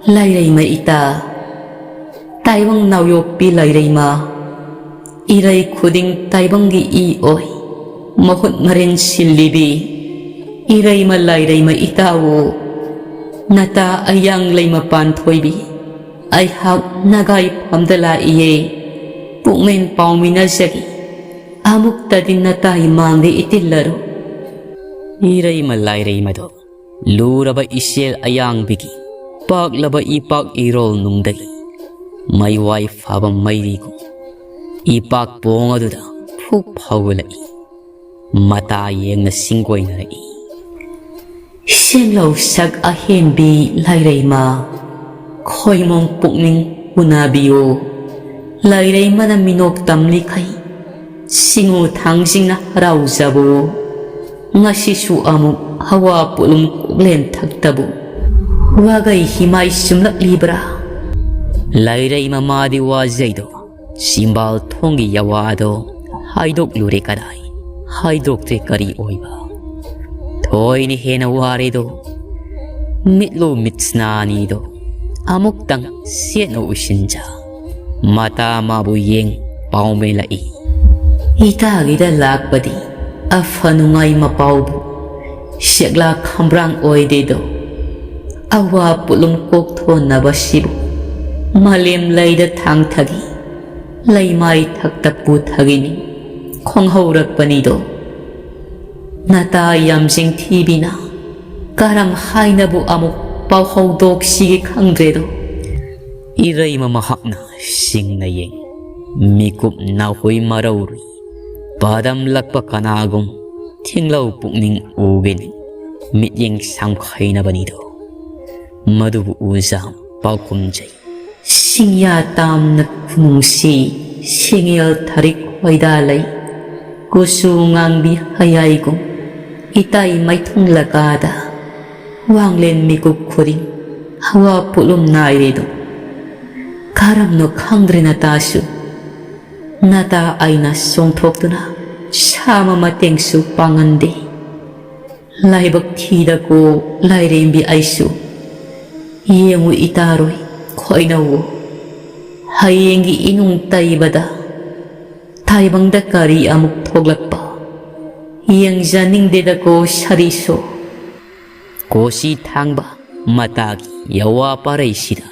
ꯂꯥꯏꯔꯩꯃ ꯏꯇꯥ, ꯇꯥꯏꯕꯪ ꯅꯥꯎꯌꯣꯛꯄꯤ ꯂꯥꯏꯔꯩꯃ, ꯏꯔꯩ ꯈꯨꯗꯤꯡ ꯇꯥꯏꯕꯪꯒꯤ ꯏ ꯑꯣꯏ, ꯃꯍꯨꯠ ꯃꯔꯦꯟ ꯁꯤꯜꯂꯤꯕꯤ, ꯏꯔꯩꯃ ꯂꯥꯏꯔꯩꯃ ꯏꯇꯥꯋꯣ, ꯅꯇꯥ ꯑꯌꯥꯡ ꯂꯩꯃ ꯄꯥꯟꯊꯣꯏꯕꯤ, ꯑꯩꯍꯥꯛ ꯅꯒꯥꯏ ꯐꯝꯗ ꯂꯥꯛꯏꯌꯦ, ꯄꯨꯛꯃꯦꯟ ꯄꯥꯎꯃꯤꯅꯖꯒꯦ, ꯑꯃꯨꯛꯇꯗꯤ ꯅꯇꯥꯏ ꯃꯥꯡꯗ ꯏꯇꯤꯜꯂꯔꯨ꯫ ꯏꯔꯩꯃ ꯂꯥꯏꯔꯩꯃꯗꯣ ꯂꯨꯔꯕ ꯏꯆꯦꯜ ꯑꯌꯥꯡꯕꯤꯒꯤ ꯄꯥꯛꯂꯕ ꯏꯄꯥꯛ ꯏꯔꯣꯜ ꯅꯨꯡꯗꯒꯤ ꯃꯩꯋꯥꯏ ꯐꯥꯕ ꯃꯩꯔꯤꯒꯨꯝ ꯏꯄꯥꯛ ꯄꯣꯡ ꯑꯗꯨꯗ ꯐꯨꯛ ꯐꯥꯎꯒꯠꯂꯛꯏ꯫ ꯃꯇꯥ ꯌꯦꯡꯅ ꯁꯤꯡꯒꯣꯏꯅꯔꯛꯏ꯫ ꯁꯦꯡꯂꯧ ꯁꯛ ꯑꯍꯦꯟꯕꯤ ꯂꯥꯏꯔꯩꯃ, ꯈꯣꯏꯃꯣꯡ ꯄꯨꯛꯅꯤꯡ ꯎꯅꯕꯤꯌꯨ꯫ ꯂꯥꯏꯔꯩꯃꯅ ꯃꯤꯅꯣꯛ ꯇꯝꯂꯤꯈꯩ ꯁꯤꯡꯉꯨ ꯊꯥꯡꯖꯤꯡꯅ ꯍꯔꯥꯎꯖꯕꯨ꯫ ꯉꯁꯤꯁꯨ ꯑꯃꯨꯛ ꯍꯋꯥ ꯄꯣꯠꯂꯨꯝ ꯀꯣꯛꯂꯦꯟ ꯊꯛꯇꯕꯨ ꯋꯥꯒꯩ ꯍꯤꯃꯥꯏ ꯆꯨꯝꯂꯛꯂꯤꯕ꯭ꯔꯥ? ꯂꯩꯔꯩ ꯃꯃꯥꯗꯤ ꯋꯥꯖꯩꯗꯣ ꯆꯤꯝꯕꯥꯜ ꯊꯣꯡꯒꯤ ꯌꯥꯋꯥꯗꯣ ꯍꯥꯏꯗꯣꯛꯂꯨꯔꯦ ꯀꯗꯥꯏ? ꯍꯥꯏꯗꯣꯛꯇ꯭ꯔꯦ ꯀꯔꯤ ꯑꯣꯏꯕ꯫ ꯊꯣꯏꯅ ꯍꯦꯟꯅ ꯋꯥꯔꯦꯗꯣ꯫ ꯃꯤꯠꯂꯨ ꯃꯤꯠꯁꯅꯥꯅꯤꯗꯣ ꯑꯃꯨꯛꯇꯪ ꯁꯦꯠꯅ ꯎꯏꯁꯤꯟꯖ꯫ ꯃꯇꯥ ꯃꯥꯕꯨ ꯌꯦꯡ ꯄꯥꯎꯃꯦꯂꯛꯏ꯫ ꯏꯇꯥꯒꯤꯗ ꯂꯥꯛꯄꯗꯤ ꯑꯐ ꯅꯨꯡꯉꯥꯏ ꯃꯄꯥꯎꯕꯨ ꯁꯦꯛꯂꯥ ꯈꯝꯕ꯭ꯔꯥꯡ ꯑꯣꯏꯗꯦꯗꯣ꯫ ꯑꯋꯥ ꯄꯣꯠꯂꯨꯝ ꯀꯣꯛꯊꯣꯟꯅꯕꯁꯤꯕꯨ ꯃꯥꯂꯦꯝ ꯂꯩꯗ ꯊꯥꯡꯊꯒꯤ ꯂꯩꯃꯥꯏ ꯊꯛꯇ ꯄꯨꯊꯒꯤꯅꯤ ꯈꯣꯡꯍꯧꯔꯛꯄꯅꯤꯗꯣ꯫ ꯅꯇꯥ ꯌꯥꯝꯖꯤꯡ ꯊꯤꯕꯤꯅ ꯀꯔꯝ ꯍꯥꯏꯅꯕꯨ ꯑꯃꯨꯛ ꯄꯥꯎ ꯍꯧꯗꯣꯛꯁꯤꯒꯦ ꯈꯪꯗ꯭ꯔꯦꯗꯣ꯫ ꯏꯔꯩꯃ ꯃꯍꯥꯛꯅ ꯁꯤꯡꯅ ꯌꯦꯡ ꯃꯤꯀꯨꯞ ꯅꯥꯍꯨꯏ ꯃꯔꯧꯔꯨꯏ ꯄꯥꯗꯝꯂꯛꯄ ꯀꯅꯥꯒꯨꯝ ꯊꯤꯡꯂꯧ ꯄꯨꯛꯅꯤꯡ ꯎꯒꯦꯅꯤ ꯃꯤꯠꯌꯦꯡ ꯁꯥꯝꯈꯩꯅꯕꯅꯤꯗꯣ꯫ ꯃꯗꯨꯕꯨ ꯎꯖꯥꯝ ꯄꯥꯎꯈꯨꯝꯖꯩ꯫ ꯁꯤꯡꯌꯥ ꯇꯥꯝꯅ ꯈꯨꯅꯨꯡꯁꯤ ꯁꯤꯡꯌꯦꯜ ꯊꯔꯤꯛ ꯍꯣꯏꯗꯥ ꯂꯩ꯫ ꯀꯨꯆꯨ ꯉꯥꯡꯕꯤ ꯍꯌꯥꯏꯒꯨꯝ ꯏꯇꯥꯏ ꯃꯥꯏꯊꯨꯡ ꯂꯀꯥꯗ ꯋꯥꯡꯂꯦꯟ ꯃꯤꯀꯨꯞ ꯈꯨꯗꯤꯡ ꯍꯋꯥ ꯄꯣꯠꯂꯨꯝ ꯅꯥꯏꯔꯦꯗꯣ꯫ ꯀꯔꯝꯅꯣ ꯈꯪꯗ꯭ꯔꯦ ꯅꯇꯥꯁꯨ꯫ ꯅꯇꯥ ꯑꯩꯅ ꯆꯣꯡꯊꯣꯛꯇꯨꯅ ꯁꯥꯃ ꯃꯇꯦꯡꯁꯨ ꯄꯥꯡꯍꯟꯗꯦ꯫ ꯂꯥꯏꯕꯛ ꯊꯤꯗꯀꯣ ꯂꯥꯏꯔꯦꯝꯕꯤ ꯑꯩꯁꯨ꯫ ꯌꯦꯡꯉꯨ ꯏꯇꯥꯔꯣꯏ ꯈꯣꯏꯅꯧꯋꯣ꯫ ꯍꯌꯦꯡꯒꯤ ꯏꯅꯨꯡ ꯇꯩꯕꯗ ꯇꯥꯏꯕꯪꯗ ꯀꯔꯤ ꯑꯃꯨꯛ ꯊꯣꯛꯂꯛꯄ꯫ ꯌꯦꯡꯖꯅꯤꯡꯗꯦꯗꯀꯣ ꯁꯥꯔꯤꯁꯨ꯫ ꯀꯣꯁꯤ ꯊꯥꯡꯕ ꯃꯇꯥꯒꯤ ꯌꯋꯥ ꯄꯥꯔꯩꯁꯤꯗ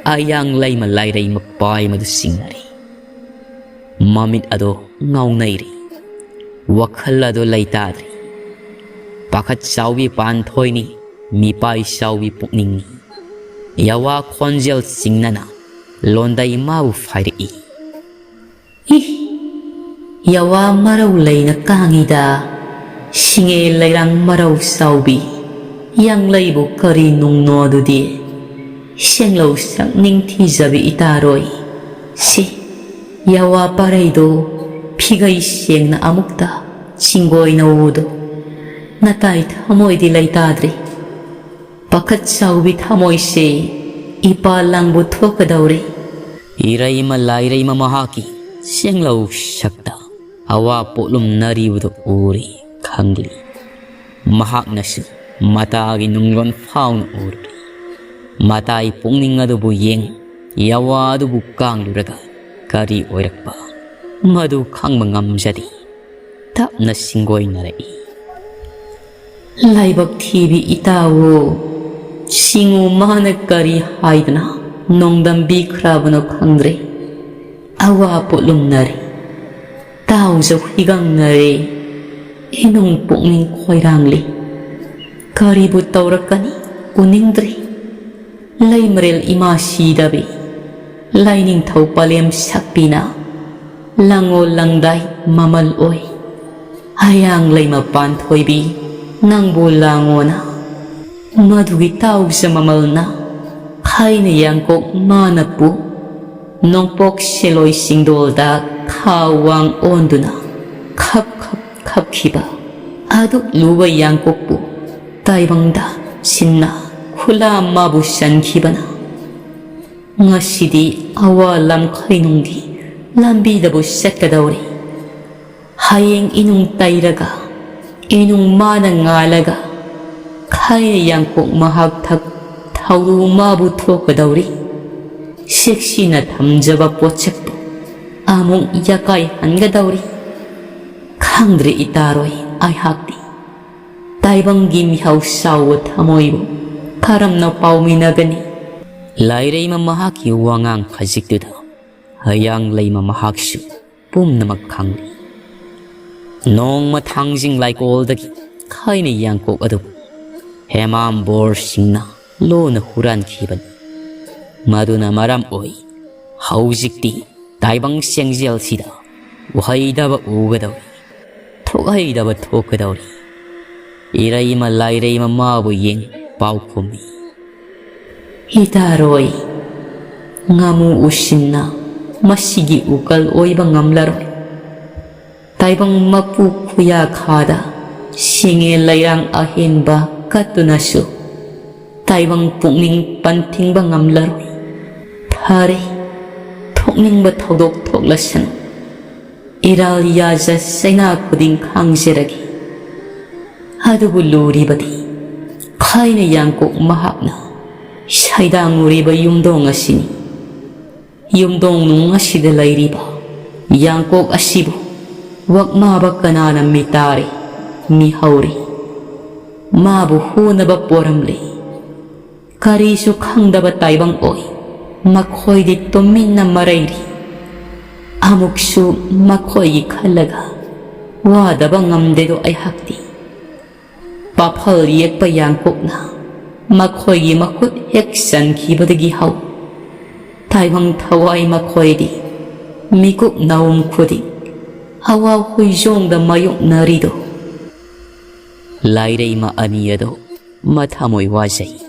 ꯑꯌꯥꯡ ꯂꯩꯃ ꯂꯥꯏꯔꯩꯃ ꯄꯥꯏꯃꯗꯨ ꯆꯤꯡꯅꯔꯤ꯫ ꯃꯃꯤꯠ ꯑꯗꯣ ꯉꯥꯎꯅꯩꯔꯤ꯫ ꯋꯥꯈꯜ ꯑꯗꯣ ꯂꯩꯇꯥꯗ꯭ꯔꯤ꯫ ꯄꯥꯈꯠ ꯆꯥꯎꯕꯤ ꯄꯥꯟꯊꯣꯏꯅꯤ ꯃꯤꯄꯥꯏ ꯆꯥꯎꯕꯤ ꯄꯨꯛꯅꯤꯡꯅꯤ꯫ ꯌꯋꯥ ꯈꯣꯟꯖꯦꯜ ꯆꯤꯡꯅꯅ ꯂꯣꯟꯗꯩ ꯃꯥꯕꯨ ꯐꯥꯏꯔꯛꯏ꯫ ꯏ! ꯌꯋꯥ ꯃꯔꯧ ꯂꯩꯅ ꯀꯥꯡꯉꯤꯗ꯫ ꯁꯤꯡꯉꯦ ꯂꯩꯔꯥꯡ ꯃꯔꯧ ꯆꯥꯎꯕꯤ꯫ ꯌꯥꯡꯂꯩꯕꯨ ꯀꯔꯤ ꯅꯨꯡꯅꯣ ꯑꯗꯨꯗꯤ? ꯁꯦꯡꯂꯧ ꯁꯛ ꯅꯤꯡꯊꯤꯖꯕꯤ ꯏꯇꯥꯔꯣꯏ꯫ ꯁꯤ ꯌꯋꯥ ꯄꯥꯔꯩꯗꯣ ꯐꯤꯒꯩ ꯁꯦꯡꯅ ꯑꯃꯨꯛꯇ ꯆꯤꯡꯒꯣꯏꯅꯧꯗꯣ꯫ ꯅꯇꯥꯏ ꯊꯃꯣꯏꯗꯤ ꯂꯩꯇꯥꯗ꯭ꯔꯤ꯫ ꯄꯥꯈꯠ ꯆꯥꯎꯕꯤ ꯊꯃꯣꯏꯁꯦ ꯏꯄꯥ ꯂꯥꯡꯕꯨ ꯊꯣꯛꯀꯗꯧꯔꯦ꯫ ꯏꯔꯩꯃ ꯂꯥꯏꯔꯩꯃ ꯃꯍꯥꯛꯀꯤ ꯁꯦꯡꯂꯧ ꯁꯛꯇ ꯑꯋꯥ ꯄꯣꯠꯂꯨꯝꯅꯔꯤꯕꯗꯨ ꯎꯔꯤ, ꯈꯪꯂꯤ꯫ ꯃꯍꯥꯛꯅꯁꯨ ꯃꯇꯥꯒꯤ ꯅꯨꯡꯂꯣꯟ ꯐꯥꯎꯅ ꯎꯔꯤ꯫ ꯃꯇꯥꯒꯤ ꯄꯨꯛꯅꯤꯡ ꯑꯗꯨꯕꯨ ꯌꯦꯡ, ꯌꯥꯋꯥ ꯑꯗꯨꯕꯨ ꯀꯥꯡꯂꯨꯔꯒ ꯀꯔꯤ ꯑꯣꯏꯔꯛꯄ, ꯃꯗꯨ ꯈꯪꯕ ꯉꯝꯖꯗꯦ꯫ ꯇꯞꯅ ꯁꯤꯡꯒꯣꯏꯅꯔꯛꯏ꯫ ꯂꯥꯏꯕꯛ ꯊꯤꯕꯤ ꯏꯇꯥꯎ, ꯁꯤꯡꯉꯨ ꯃꯥꯅ ꯀꯔꯤ ꯍꯥꯏꯗꯅ ꯅꯣꯡꯗꯝꯕꯤꯈ꯭ꯔꯕꯅꯣ ꯈꯪꯗ꯭ꯔꯦ꯫ ꯑꯋꯥ ꯄꯣꯠꯂꯨꯝꯅꯔꯦ꯫ ꯇꯥꯎꯖ ꯍꯨꯏꯒꯪꯅꯔꯦ꯫ ꯏꯅꯨꯡ ꯄꯨꯛꯅꯤꯡ ꯈꯣꯏꯔꯥꯡꯂꯤ꯫ ꯀꯔꯤꯕꯨ ꯇꯧꯔꯛꯀꯅꯤ ꯎꯅꯤꯡꯗ꯭ꯔꯦ꯫ ꯂꯩꯃꯔꯦꯜ ꯏꯃꯥ ꯁꯤꯗꯕꯤ, ꯂꯥꯏꯅꯤꯡꯊꯧ ꯄꯂꯦꯝ ꯁꯛꯄꯤꯅ ꯂꯥꯡꯉꯣꯜ ꯂꯪꯗꯥꯏ ꯃꯃꯜ ꯑꯣꯏ꯫ ꯍꯌꯥꯡ ꯂꯩꯃ ꯄꯥꯟꯊꯣꯏꯕꯤ ꯅꯪꯕꯨ ꯂꯥꯡꯉꯣꯅ꯫ ꯃꯗꯨꯒꯤ ꯇꯥꯎꯖ ꯃꯃꯜꯅ ꯈꯥꯏꯅ ꯌꯥꯡꯀꯣꯛ ꯃꯥꯅꯄꯨ ꯅꯣꯡꯄꯣꯛ ꯁꯦꯂꯣꯏ ꯁꯤꯡꯗꯣꯜꯗ ꯈꯥ ꯋꯥꯡ ꯑꯣꯟꯗꯨꯅ ꯈꯞ ꯈꯞ ꯈꯞꯈꯤꯕ ꯑꯗꯨꯛ ꯂꯨꯕ ꯌꯥꯡꯀꯣꯛꯄꯨ ꯇꯥꯏꯕꯪꯗ ꯁꯤꯟꯅ ꯈꯨꯂꯥ ꯃꯥꯕꯨ ꯆꯟꯈꯤꯕꯅ꯫ ꯉꯁꯤꯗꯤ ꯑꯋꯥ ꯂꯝꯈꯩꯅꯨꯡꯒꯤ ꯂꯝꯕꯤꯗꯕꯨ ꯆꯠꯀꯗꯧꯔꯤ꯫ ꯍꯌꯦꯡ ꯏꯅꯨꯡ ꯇꯩꯔꯒ, ꯏꯅꯨꯡ ꯃꯥꯅ ꯉꯥꯜꯂꯒ, ꯈꯥꯏꯅ ꯌꯥꯡꯀꯣꯛ ꯃꯍꯥꯛ ꯊꯛ ꯊꯧꯔꯨ ꯃꯥꯕꯨ ꯊꯣꯛꯀꯗꯧꯔꯤ꯫ ꯁꯦꯛꯁꯤꯅ ꯊꯝꯖꯕ ꯄꯣꯠꯁꯛꯄꯨ ꯑꯃꯨꯛ ꯌꯥꯀꯥꯏ ꯍꯟꯒꯗꯧꯔꯤ꯫ ꯈꯪꯗ꯭ꯔꯦ ꯏꯇꯥꯔꯣꯏ ꯑꯩꯍꯥꯛꯇꯤ꯫ ꯇꯥꯏꯕꯪꯒꯤ ꯃꯤꯍꯧ ꯆꯥꯎꯕ ꯊꯃꯣꯏꯕꯨ ꯀꯔꯝꯅ ꯄꯥꯎꯃꯤꯟꯅꯒꯅꯤ? ꯂꯥꯏꯔꯩꯃ ꯃꯍꯥꯛꯀꯤ ꯋꯥꯉꯥꯡ ꯈꯖꯤꯛꯇꯨꯗ ꯍꯌꯥꯡ ꯂꯩꯃ ꯃꯍꯥꯛꯁꯨ ꯄꯨꯝꯅꯃꯛ ꯈꯪꯂꯤ꯫ ꯅꯣꯡꯃ ꯊꯥꯡꯖꯤꯡ ꯂꯥꯏꯀꯣꯜꯗꯒꯤ ꯈꯥꯏꯅ ꯌꯥꯡꯀꯣꯛ ꯑꯗꯨꯕꯨ ꯍꯦꯃꯥꯝ ꯕꯣꯔ ꯁꯤꯡꯅ ꯂꯣꯟꯅ ꯍꯨꯔꯥꯟꯈꯤꯕꯅꯤ꯫ ꯃꯗꯨꯅ ꯃꯔꯝ ꯑꯣꯏ ꯍꯧꯖꯤꯛꯇꯤ ꯇꯥꯏꯕꯪ ꯆꯦꯡꯖꯦꯜꯁꯤꯗ ꯎꯍꯩꯗꯕ ꯎꯒꯗꯧꯔꯤ, ꯊꯣꯛꯍꯩꯗꯕ ꯊꯣꯛꯀꯗꯧꯔꯤ꯫ ꯏꯔꯩꯃ ꯂꯥꯏꯔꯩꯃ ꯃꯥꯕꯨ ꯌꯦꯡ ꯄꯥꯎꯈꯨꯝꯃꯤ꯫ ꯏꯇꯥꯔꯣꯏ, ꯉꯥꯃꯨ ꯎꯁꯤꯟꯅ ꯃꯁꯤꯒꯤ ꯎꯀꯜ ꯑꯣꯏꯕ ꯉꯝꯂꯔꯣꯏ꯫ ꯇꯥꯏꯕꯪ ꯃꯄꯨ ꯈꯨꯌꯥꯈꯥꯗ ꯁꯤꯡꯉꯦ ꯂꯩꯔꯥꯡ ꯑꯍꯦꯟꯕ ꯀꯠꯇꯨꯅꯁꯨ ꯇꯥꯏꯕꯪ ꯄꯨꯛꯅꯤꯡ ꯄꯟꯊꯤꯡꯕ ꯉꯝꯂꯔꯣꯏ꯫ ꯐꯔꯦ, ꯊꯣꯛꯅꯤꯡꯕ ꯊꯧꯗꯣꯛ ꯊꯣꯛꯂꯁꯅꯨ꯫ ꯏꯔꯥꯜ ꯌꯥꯖ ꯆꯩꯅꯥ ꯈꯨꯗꯤꯡ ꯈꯥꯡꯖꯔꯒꯦ꯫ ꯑꯗꯨꯕꯨ ꯂꯨꯔꯤꯕꯗꯤ ꯈꯥꯏꯅ ꯌꯥꯡꯀꯣꯛ ꯃꯍꯥꯛꯅ ꯁꯩꯗꯥꯡꯉꯨꯔꯤꯕ ꯌꯨꯝꯗꯣꯡ ꯑꯁꯤꯅꯤ꯫ ꯌꯨꯝꯗꯣꯡꯅꯨꯡ ꯑꯁꯤꯗ ꯂꯩꯔꯤꯕ ꯌꯥꯡꯀꯣꯛ ꯑꯁꯤꯕꯨ ꯋꯥꯛꯃꯥꯕ ꯀꯅꯥꯅ ꯃꯤꯇꯥꯔꯤ, ꯃꯤꯍꯧꯔꯤ? ꯃꯥꯕꯨ ꯍꯨꯅꯕ ꯄꯣꯔꯝꯂꯤ꯫ ꯀꯔꯤꯁꯨ ꯈꯪꯗꯕ ꯇꯥꯏꯕꯪ ꯑꯣꯏ꯫ ꯃꯈꯣꯏꯗꯤ ꯇꯨꯃꯤꯟꯅ ꯃꯔꯩꯔꯤ꯫ ꯑꯃꯨꯛꯁꯨ ꯃꯈꯣꯏꯒꯤ ꯈꯜꯂꯒ ꯋꯥꯗꯕ ꯉꯝꯗꯦꯗꯣ ꯑꯩꯍꯥꯛꯇꯤ꯫ ꯄꯥꯐꯜ ꯌꯦꯛꯄ ꯌꯥꯡꯀꯣꯛꯅ ꯃꯈꯣꯏꯒꯤ ꯃꯈꯨꯠ ꯍꯦꯛ ꯆꯟꯈꯤꯕꯗꯒꯤ ꯍꯧ ꯇꯥꯏꯕꯪ ꯊꯋꯥꯏ ꯃꯈꯣꯏꯗꯤ ꯃꯤꯀꯨꯞ ꯅꯥꯎꯝ ꯈꯨꯗꯤꯡ ꯍꯋꯥ ꯍꯨꯏꯖꯣꯡꯗ ꯃꯥꯌꯣꯛꯅꯔꯤꯗꯣ꯫ ꯂꯥꯏꯔꯩꯃ ꯑꯅꯤ ꯑꯗꯣ ꯃꯊꯃꯣꯏ ꯋꯥꯖꯩ꯫